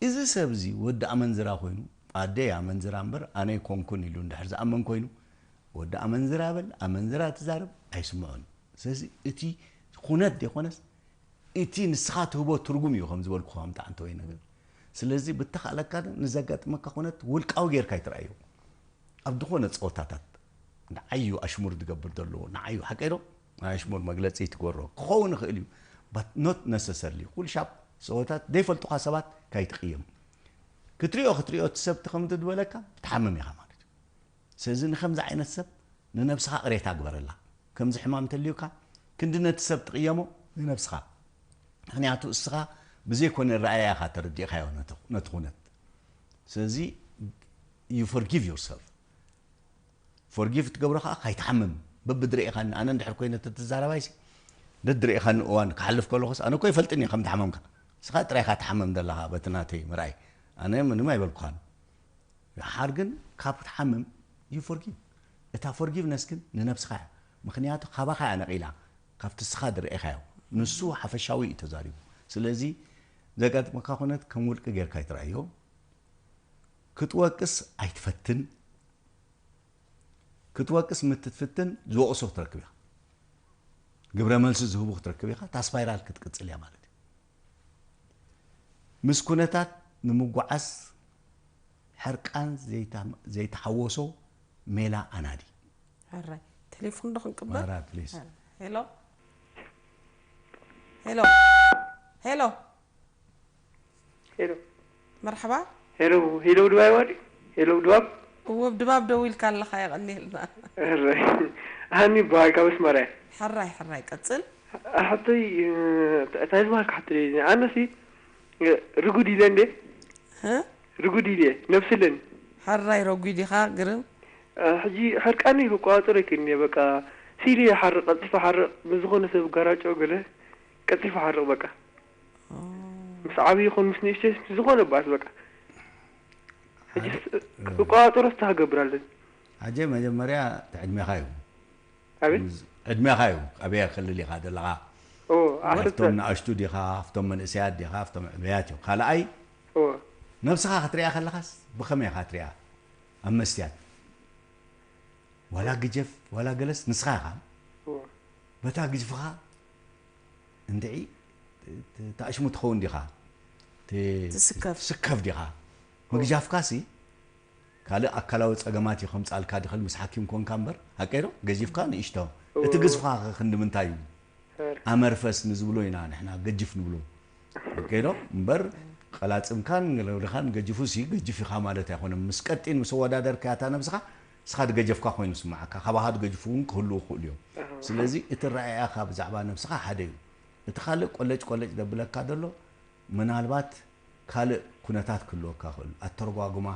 እዚ ሰብ እዚ ወዲ ኣመንዝራ ኮይኑ ኣደይ ኣመንዝራ እምበር ኣነ ኣይኮንኩን ኢሉ እንድሕር ዝኣምን ኮይኑ ወዲ ኣመንዝራ በል ኣመንዝራ ትዛረብ ኣይስምዖን። ስለዚ እቲ ኩነት ዘይኮነስ እቲ ንስኻ ትህቦ ትርጉም እዩ ከም ዝበልኩ ከምታ ኣንተ ወይ ነገር ስለዚ ብተኻእለካ ንዘጋጥመካ ኩነት ውልቃዊ ጌርካ ይትረኣዮ። ኣብ ዝኾነ ፀወታታት ንዓዩ ኣሽሙር ዝገብር ዘሎ ንዓዩ ሓቀይ ዶ ናይ ኣሽሙር መግለፂ ትገብሮ ክኸውን ይኽእል እዩ። But not necessarily ኩሉ ሻብ ሰወታት ዘይፈልጡካ ሰባት ካይትቕየም ክትሪኦ ክትሪኦ እቲ ሰብ ተኸምቲ ዝበለካ ትሓምም ኢኻ ማለት እዩ። ስለዚ ንከምዚ ዓይነት ሰብ ንነብስኻ ቅሬታ ግበረላ። ከምዚ ሕማም እንተልዩካ ክንዲ ነቲ ሰብ ትቕየሞ ንነብስኻ ምክንያቱ እስኻ ብዘይኮነ ረኣያ ኢኻ ተረዲእካዮ ነቲ ኩነት። ስለዚ you forgive yourself። ፎርጊቭ ትገብሮ ከዓ ካይትሓምም በብድረኢኻኒ ኣነ እንድሕር ኮይነ ተትዛረባይሲ ደድረኢኻኒ እዋን ክሓልፍ ከለኹስ ኣነ እኮ ይፈልጥን እየ ከም ትሓመምካ። እስኻ ጥራይካ ትሓምም ዘለኻ በቲ ናተይ ምርኣይ ኣነ ምንም ኣይበልኩኻን። ደሓር ግን ካብ ትሓምም you forgive። እታ ፎርጊቭነስ ግን ንነብስኻ እያ። ምክንያቱ ካባኻ እያ ነቒላ ካብቲ እስኻ ዝረኤኻዮ። ንሱ ሓፈሻዊ እዩ ተዛሪቡ። ስለዚ ዘጋጥመካ ኩነት ከም ውልቂ ጌርካ ይትረኣዮ። ክትወቅስ ኣይትፈትን። ክትወቅስ ምትትፍትን ዝወቕሶ ክትረክብ ኢኻ። ግብረ መልሲ ዝህቡ ክትረክብ ኢኻ። እታ ስፓይራል ክትቅጽል እያ ማለት እዩ። ምስ ኩነታት ንምጓዓዝ ሕርቃን ዘይታ- ዘይተሓወሶ ሜላ ኣናዲ። ሕራይ ቴሌፎን ዶ ክንቅበል? ማራ ፕሊዝ። ሄሎ ሄሎ ሄሎ ሄሎ መርሓባ ሄሎ ሄሎ ድባይ ዋዲ ሄሎ ድባብ እወ ብድባብ ደዊልካ ኣለኻ የቐንየልና እረ ሃኒ በሃል ካብ ኣስመራ እየ ሕራይ ሕራይ ቀጽል ሕቶይ እንታይ ዝበሃል ክሓቶ ደልየ ኣነሲ ርጉድ ኢለ እንዴ እ? ርጉድ ኢለ ነብስለን ሕራይ ረጒድ ኢኻ ግርም ሕጂ ሕርቃነይ ክቆጻጸሮ ኣይክእልን እየ በቃ ሲል እየ ሓርቕ ቀልጢፈ ሓርቕ ምስ ዝኾነ ሰብ ጋራጮ ገለ ቀልጢፈ ሓርቕ በቃ ምስ ዓብዪ ይኹን ምስ ንእሽተይ ምስ ዝኾነ ባስ በቃ ሕጂ ክቆጻጸሮ ዝተሃገብር ኣለኒ ኣጀ መጀመርያ እቲ ዕድሜኻ እዩ ኣቤት ዕድሜኻ እዩ ኣበየ ክልል ኢኻ ዘለኻ ኦ ዓሰርተ ኣብቶም ንኣሽቱ ዲኻ ኣብቶም መንእሰያት ዲኻ ኣብቶም ዕበያት እዮም ካልኣይ ኦ ነብስኻ ክትሪኣ ከለኻስ ብኸመይ ኢኻ ትሪኣ ኣብ መስትያት ዋላ ግጀፍ ዋላ ገለስ ንስኻ ኢኻ ኦ በታ ግዝፍኻ እንድዒ ተኣሽሙ ትኸውን ዲኻ ት- ትስከፍ። ትስከፍ ዲኻ ምግጃፍካሲ ካልእ ኣካላዊ ጸገማት እዩ ከምጻልካ ድኽል ምስ ሓኪም ኮንካ እምበር ሃቀይ ዶ ገዚፍካ ንእሽቶ እቲ ግዝፍኻ ክንዲ ምንታይ እዩ ኣመርፈስ ንዝብሎ ኢና ንሕና ገጅፍ ንብሎ ሃቀይ ዶ እምበር ቀላጽምካን ገለውልኻን ገጅፉ ሲ ገጅፍ ኢኻ ማለት ኣይኮነ ምስ ቀጢን ምስ ኣወዳደርካያ እታ ነብስኻ ንስኻ ድገጀፍካ ኮይኑ ስምዓካ ካባኻ ድገጅፉ እውን ክህልዉ ክኽእሉ እዮም ስለዚ እቲ ረኣያኻ ብዛዕባ ነብስኻ ሓደ እዩ እቲ ካልእ ቆለጭ ቆለጭ ደብለካ ዘሎ ምናልባት ካልእ ኩነታት ክህልወካ ክእል ኣተረጓጉማ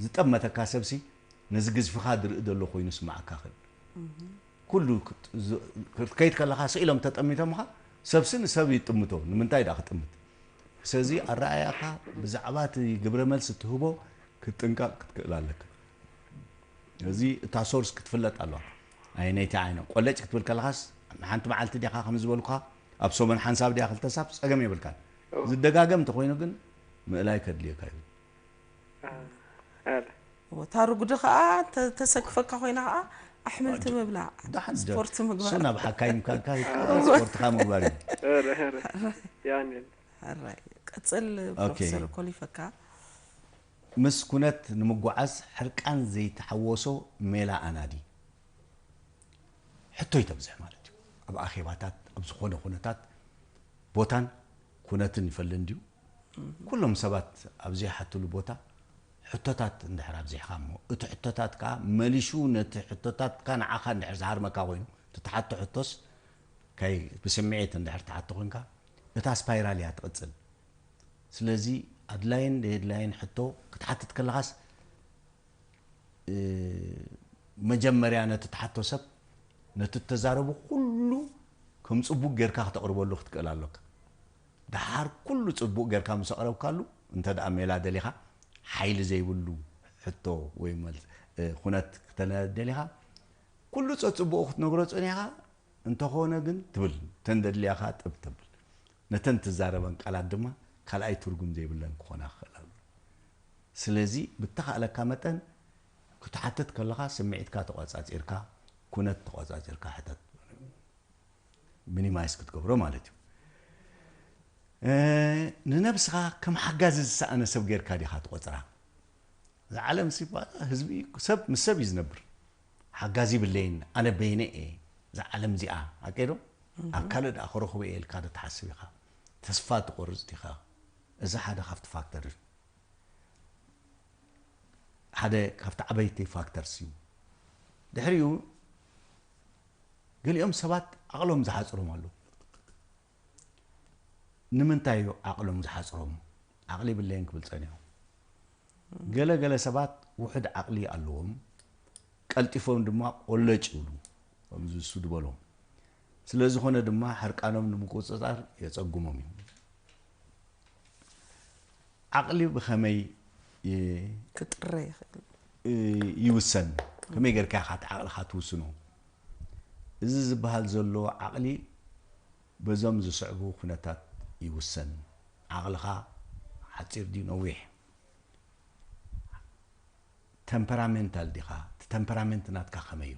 ዝጠመተካ ሰብሲ ነዚ ግዝፍኻ ዝርኢ ዘሎ ኮይኑ ስምዓካ ክእል ኩሉ ክትከይድ ከለኻ ስኢሎም ተጠሚቶምኻ ሰብሲ ንሰብ ይጥምቶ ንምንታይ ዳ ክጥምት ስለዚ ኣረኣያኻ ብዛዕባ እቲ ግብረ መልሲ ትህቦ ክትጥንቀቕ ክትክእል ኣለካ እዚ እታ ሶርስ ክትፍለጥ ኣለዋ ኣይነይቲ ዓይነ ቆለጭ ክትብል ከለኻስ ሓንቲ መዓልቲ ዲኻ ከም ዝበልኳ ኣብ ሰሙን ሓንሳብ ዲያ ክልተሳብ ፀገም የብልካን ዝደጋገም እንተኮይኑ ግን ምእላይ ከድልየካ እዩ ኣረ እታ ርጉዲ ከዓ ተ- ተሰክፈካ ኮይና ከዓ ኣሕምልቲ ምብላዕ፣ ደሓን ደ- ስፖርት እሱ ምግባር። ናብ ሓካይም ካልካ ስፖርትካ ምግባር እዩ። ኧረ፣ ኧረ፣ ያን የለ። ሕራይ። ቀጽል ኦኬ። ፕሮፌሰር ኮሊፈካ። ምስ ኩነት ንምጓዓዝ ሕርቃን ዘይተሓወሶ ሜላ ኣናዲ። ሕቶይ ተብዝሕ ማለት እዩ። ኣብ ኣኼባታት፣ ኣብ ዝኾነ ኩነታት ቦታን ኩነትን ይፈሊ እንድዩ። ኩሎም ሰባት ኣብ ዘይሓትሉ ቦታ ሕቶታት እንድሕር ኣብዚሕኻ እሞ፣ እቲ ሕቶታት ከዓ መሊሹ ነቲ ሕቶታትካ ንዓኻ እንድሕር ዝሃርመካ ኮይኑ፣ እቲ ትሓቶ ሕቶስ ካይ ብስምዒት እንድሕር ትሓቶ ኮንካ፣ እታ ስፓይራል እያ ትቕጽል። ስለዚ ኣድላይን ደየድላይን ሕቶ ክትሓትት ከለኻስ፣ እ፣ መጀመርያ ነቲ ትሓቶ ሰብ፣ ነቲ እተዛረቡ ኩሉ ከም ጽቡቕ ጌርካ ክተቕርበሉ ክትክእል ኣሎካ። ደሓር ኩሉ ጽቡቕ ጌርካ ምስ ኣቕረብካሉ፣ እንተ ደኣ ሜላ ደሊኻ፣ ሓይሊ ዘይብሉ ሕቶ ወይ መልስ፣ እ፣ ኩነት ክተነ ደሊኻ፣ ኩሉ ጸጽቡቑ ክትነግሮ ጸኒኻ፣ እንተኾነ ግን ትብል፣ እተን ደድልያኻ ጥብ ተብል። ነተን ትዛረበን ቃላት ድማ ካልኣይ ትርጉም ዘይብለን ክኾና ክኽእል ኣሎ። ስለዚ ብተኻእለካ መጠን ክትሓትት ከለኻ ስምዒትካ ተቖጻጺርካ፣ ኩነት ተቖጻጺርካ ሕተት። ሚኒማይዝ ክትገብሮ ማለት እዩ። እ፣ ንነብስኻ ከም ሓጋዚ ዝሰኣነ ሰብ ጌርካ ዲኻ ትቖጽራ? እዛ ዓለም ሲ፣ ህዝቢ ሰብ ምስ ሰብ እዩ ዝነብር። ሓጋዚ ይብለይን፣ ኣነ በይነ እየ እዛ ዓለም እዚኣ፣ ኣቀ ዶ? ኣብ ካልእ ደኣ ክረኽቦ እየ ኢልካ ዶ ትሓስብ ኢኻ? ተስፋ ትቆርጽ ዲኻ? እዚ ሓደ ካብቲ ፋክተር እዩ። ሓደ ካብቲ ዓበይቲ ፋክተርስ እዩ። ድሕሪኡ ገሊኦም ሰባት ዓቕሎም ዝሓጽሮም ኣለዉ። ንምንታይ እዩ ዓቕሎም ዝሓጽሮም? ዓቕሊ የብለይን ክብል ጸኒሑ። ገለ ገለ ሰባት ውሑድ ዓቕሊ ኣለዎም፣ ቀልጢፎም ድማ ቆለጭ ይብሉ፣ ከምዚ እሱ ዝበሎም። ስለ ዝኾነ ድማ ሕርቃኖም ንምቁጽጻር የጸግሞም እዩ። ዓቕሊ ብኸመይ ይ- ክጥረ ይኽእል። እ፣ ይውሰን? ከመይ ጌርካ ኢኻ እቲ ዓቕልኻ ትውስኖ? እዚ ዝበሃል ዘሎ ዓቕሊ በዞም ዝስዕቡ ኩነታት ይውሰን። ዓቕልኻ ሓጺር ድዩ ነዊሕ? ተምፐራሜንታል ዲኻ? እቲ ተምፐራሜንት ናትካ ከመይ እዩ?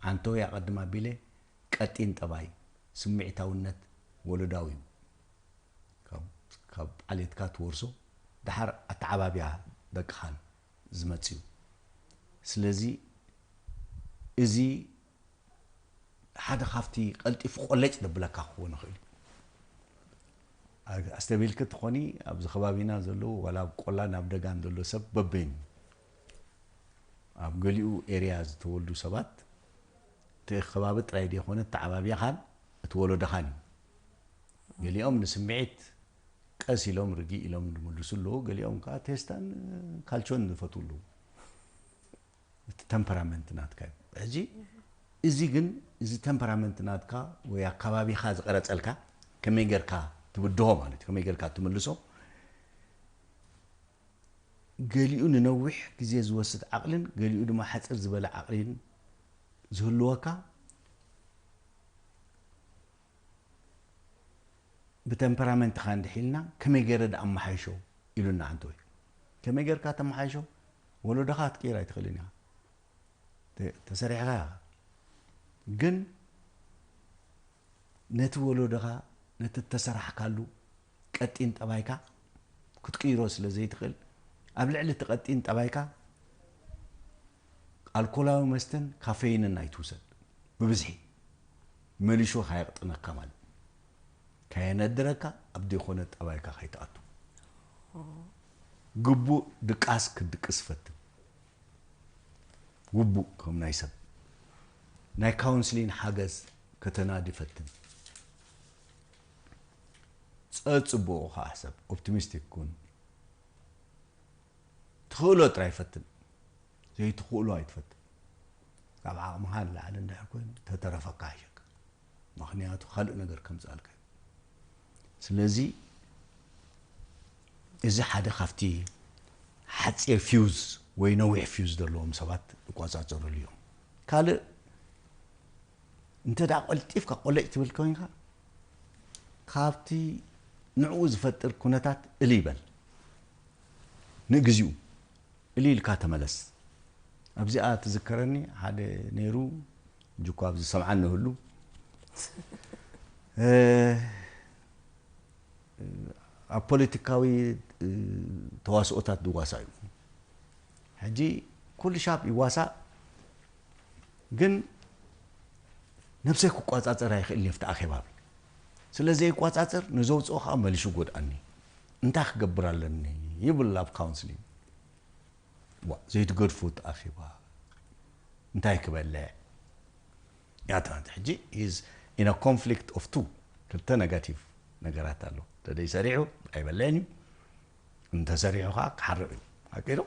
ኣንተወይ ኣቐድም ኣቢለ ቀጢን ጠባይ፣ ስምዒታውነት ወለዳዊ እዩ። ካብ፣ ካብ ዓሌትካ ትወርሶ፣ ደሓር ኣተዓባብያ ደቅኻን ዝመጽእ እዩ። ስለዚ እዚ ሓደ ካብቲ ቀልጢፉ ቆለጭ ዘብለካ ክኸውን ይኽእል እዩ። ኣ-፣ ኣስተብሂልኪ ትኾኒ፣ ኣብዚ ከባቢና ዘለዉ ዋላ ኣብ ቆላ ናብ ደጋን ዘሎ ሰብ በበይኑ፣ ኣብ ገሊኡ ኤርያ ዝተወልዱ ሰባት እቲ ከባቢ ጥራይ ዘይኮነ ኣተዓባብያኻን እቲ ወለዶኻን እዩ። ገሊኦም ንስምዒት ቀስ ኢሎም ርግእ ኢሎም ዝምልሱ ኣለዉ፣ ገሊኦም ከዓ ቴስታን ካልቾን ዝፈትዉ ኣለዉ። እቲ ተምፐራመንት ናትካ እዩ። ሕጂ እዚ ግን፣ እዚ ተምፐራመንት ናትካ ወይ ኣካባቢኻ ዝቐረጸልካ፣ ከመይ ጌርካ ትብድሆ ማለት እዩ፣ ከመይ ጌርካ ትምልሶ። ገሊኡ ንነዊሕ ግዜ ዝወስድ ዓቕልን ገሊኡ ድማ ሓጽር ዝበለ ዓቕልን ዝህልወካ፣ ብተምፐራመንትኻ እንድሒልና ከመይ ገይረ ደኣ ኣመሓይሾ ኢሉና ኣንተወይ። ከመይ ጌርካ ተመሓይሾ? ወለዶኻ ክትቅይር ኣይትኽእልን ኢኻ። ተ-፣ ተሰሪሕኻ ኢኻ። ግን ነቲ ወለዶኻ፣ ነቲ እተሰራሕካሉ ቀጢን ጠባይካ ክትቅይሮ ስለ ዘይትኽእል፣ ኣብ ልዕሊ እቲ ቀጢን ጠባይካ ኣልኮላዊ መስተን ካፌይንን ኣይትውሰድ ብብዝሒ። መሊሹ ካየቕጥነካ ማለት፣ ካየነድረካ፣ ኣብ ዘይኮነ ጠባይካ ከይትኣቱ። ግቡእ ድቃስ ክትድቅስ ፈትን። ግቡእ ከም ናይ ሰብ ናይ ካውንስሊን ሓገዝ ከተናዲ ፈትን። ጸጽቡቑ ከኣ ሕሰብ፣ ኦፕቲሚስቲክ ኩን። ትኽእሎ ጥራይ ፈትን፣ ዘይትኽእሎ ኣይትፈትን። ካብ ዓቕምኻ ንላዕሊ እንድሕር ኮይኑ ተተረፈካ ይሕሸካ። ምኽንያቱ ካልእ ነገር ከምጽኣልካ እዩ። ስለዚ እዚ ሓደ ካብቲ ሓጺር ፊውዝ ወይ ነዊሕ ፊውዝ ዘለዎም ሰባት ዝቆጻጸሩሉ እዮም። ካልእ እንተ ደኣ ቀልጢፍካ ቆለጭ ትብል ኮይንካ፣ ካብቲ ንዕኡ ዝፈጥር ኩነታት እልይ በል። ንግዚኡ እልይ ኢልካ ተመለስ። ኣብዚኣ ትዝከረኒ ሓደ ነይሩ፣ ሕጂ እኳ ኣብዚ ዝሰምዓኒ ይህሉ፣ እ፣ ኣብ ፖለቲካዊ፣ እ፣ ተዋስኦታት ዝዋሳእ እዩ። ሕጂ ኩሉ ሻብ ይዋሳእ፣ ግን ነብሰይ ክቋጻጸር ኣይኽእልን እየ ኣብቲ ኣኼባ። ስለ ዘይቋጻጸር ንዘውጽኦ ከዓ መሊሱ ይጎድኣኒ። እንታይ ክገብር ኣለኒ ይብል ኣብ ካውንስሊንግ። ዋ፣ ዘይትገድፉ እቲ ኣኼባ እንታይ ክበልዕ? ያታት ሕጂ is in a conflict of two፣ ክልተ negative ነገራት ኣሎ። ተደይ ሰሪሑ ኣይበልዕን እዩ፣ እንተሰሪሑ ከዓ ክሓርቕ እዩ። ሓቂ ዶ?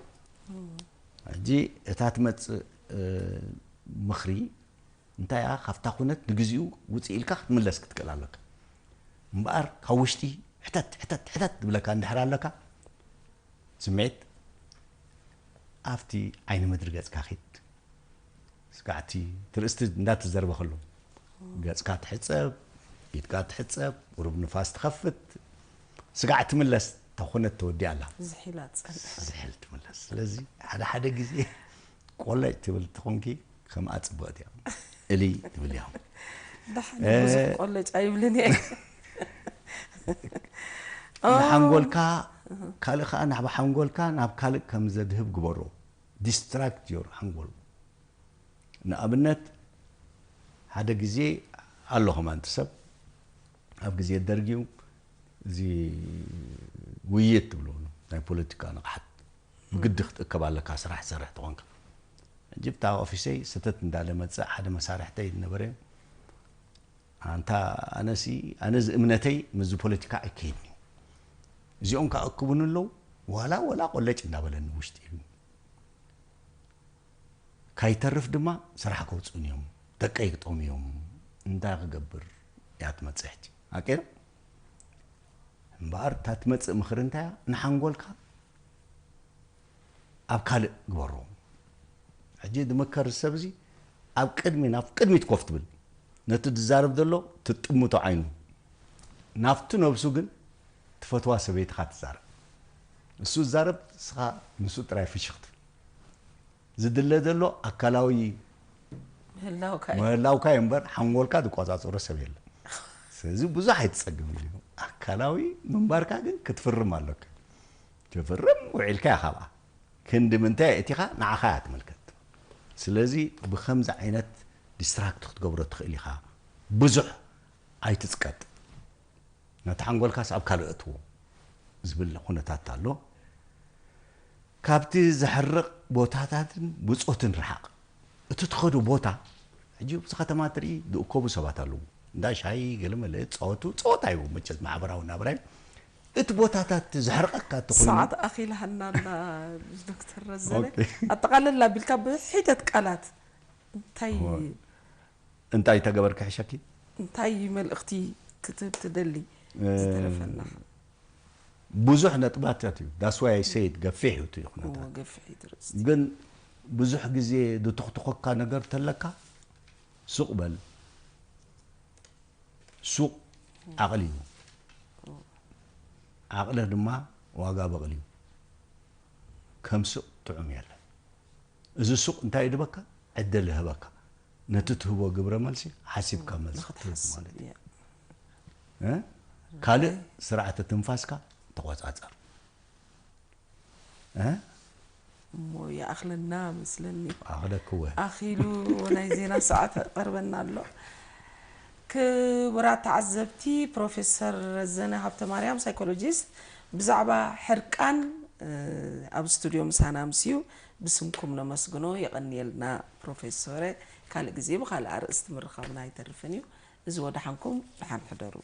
ሕጂ እታ ትመጽእ፣ እ፣ ምኽሪ እንታይ እያ? ካብታ ኩነት ንግዚኡ ውፅእ ኢልካ ክትምለስ ክትክእል ኣለካ። እምበኣር ካብ ውሽጢ ሕተት፣ ሕተት፣ ሕተት ዝብለካ እንድሕር ኣለካ፣ ስምዒት ኣብቲ ዓይኒ ምድሪ ገጽካ ኪድ። ስጋዕቲ ትርእስቲ እንዳተዘርበ ከሎ፣ ገጽካ ትሕጸብ፣ ኢድካ ትሕጸብ፣ ቁሩብ ንፋስ ትኸፍት፣ ስጋዕ ትምለስ፣ እታ ኩነት ተወዲኣ ኣላ። ዝሒላ ትጸንሕ። ዝሕል ትምለስ። ስለዚ ሓደ ሓደ ግዜ ቆለጭ ትብል ትኾንኪ፣ ከምኣ ጽብቕቲ እያ። እሊ ትብል እያ። ደሓን እ፣ ብዙሕ ቆለጭ ኣይብልን እየ። ንሓንጎልካ፣ ካልእ ከኣ ናብ ሓንጎልካ ናብ ካልእ ከም ዘድህብ ግበሮ። Distract your ሓንጎል። ንኣብነት፣ ሓደ ግዜ ኣሎ ከማን እቲ ሰብ፣ ኣብ ግዜ ደርጊ እዩ፣ እዚ ውይይት ትብሎ፣ ናይ ፖለቲካ ንቕሓት ብግዲ ክትእከብ ኣለካ፣ ስራሕ ትሰርሕ ተኾንካ። ሕጂ ብታ ኦፊሰይ ሰተት እንዳለ መጽእ፣ ሓደ መሳርሕተይ ዝነበረ፣ ኣንታ ኣነሲ፣ ኣነ እዚ እምነተይ ምስዚ ፖለቲካ ኣይከይድን እዩ። እዚኦም ከኣ እክቡኒ ኣለዉ፣ ዋላ፣ ዋላ ቆለጭ እንዳበለኒ ውሽጢ ኢሉ። ካይተርፍ ድማ ስራሕ ከውፅኡኒ እዮም፣ ደቀይ ክጠሙ እዮም። እንታይ ክገብር እያ ትመፅእ ሕጂ? ኣቂር እምበኣር፣ እታ ትመፅእ ምኽሪ እንታይ እያ? ንሓንጎልካ ኣብ ካልእ ግበሮ። ሕጂ ዝምከር ሰብ እዚ ኣብ ቅድሚ፣ ናብ ቅድሚት ኮፍ ትብል፣ ነቲ ዝዛረብ ዘሎ ትጥምቶ ዓይኑ፣ ናብቲ ነብሱ ግን ትፈትዋ ሰበይትኻ ትዛረብ። እሱ ዝዛረብ፣ ንስኻ ምስኡ ጥራይ ፍሽኽ ትብል። ዝድለ ዘሎ ኣካላዊ ምህላውካ እዩ። ምህላውካ እዩ እምበር፣ ሓንጎልካ ዝቆጻጸሮ ሰብ የለን። ስለዚ ብዙሕ ኣይትጸግም እዩ። ኣካላዊ ምንባርካ ግን ክትፍርም ኣለካ። ትፍርም፣ ውዒልካ ኢኻ ብኣ። ክንዲ ምንታይ ኣእቲኻ፣ ንዓኻ እያ ትምልከት። ስለዚ ብኸምዚ ዓይነት ዲስትራክት ክትገብሮ ትኽእል ኢኻ። ብዙሕ ኣይትጽቀጥ። ነቲ ሓንጎልካስ ኣብ ካልእ እትዎ ዝብል ኩነታት ኣሎ። ካብቲ ዘሕርቕ ቦታታትን ብጾትን ርሓቕ። እቲ ትኸዶ ቦታ፣ ሕጂ ኣብዚ ከተማ ትርኢ ዝእከቡ ሰባት ኣለዉ። እንዳ ሻሂ፣ ገለ መለ፣ ዝጻወቱ፣ ጸወታ እዩ መቸስ፣ ማሕበራዊ ናብራ እዩ። እቲ ቦታታት ዘሕርቐካ እንተኾይኑ፣ ሰዓት ኣኺላሃና ኣላ፣ ዶክተር ረዘነ። ኦኬ። ኣጠቓልል ኣቢልካ ብሒደት ቃላት እንታይ ሆ። እንታይ ተገበርኪ ሕሸኪ? እንታይ መልእኽቲ ክትህብ ትደሊ? እ፣ ዝተረፈና። ብዙሕ ነጥባታት እዩ። That's why I said ገፊሕ እዩ እቲ እዎ፣ ኩነታት። ገፊሕ እዩ እቲ ርእስቲ። ግን ብዙሕ ግዜ ዝትኽትኾካ ነገር ተለካ፣ ሱቕ በል። ሱቕ ዓቕሊ እዩ። ዓቕሊ ድማ ዋጋ በቕሊ እዩ። ከም ሱቕ ጥዑም የለን። እዚ ሱቕ እንታይ ይድበካ? ዕድል ይህበካ። ነቲ ትህቦ ግብረ መልሲ ሓሲብካ መልሲ ክትህብ ንኽትሓስብ ማለት እዩ። እያ። እ? ካልእ ስርዓተ ትንፋስካ ተቖጻጸር። እ? እሞ ይኣኽለና መስለኒ። ኣኽለክወ። ኣኺሉ፣ ናይ ዜና ሰዓት ቀርበና ኣሎ። ክቡራት ተዓዘብቲ፣ ፕሮፌሰር ረዘነ ሃብተማርያም፣ ሳይኮሎጂስት፣ ብዛዕባ ሕርቃን፣ እ፣ ኣብ ስቱድዮ ምሳና ኣምስዩ፣ ብስምኩም ነመስግኖ። የቐንየልና ፕሮፌሶረ። ካልእ ግዜ ብኻልእ ኣርእስቲ ምርኻብና ኣይተርፍን እዩ። እዚ ወደሓንኩም፣ ደሓን ሕደሩ።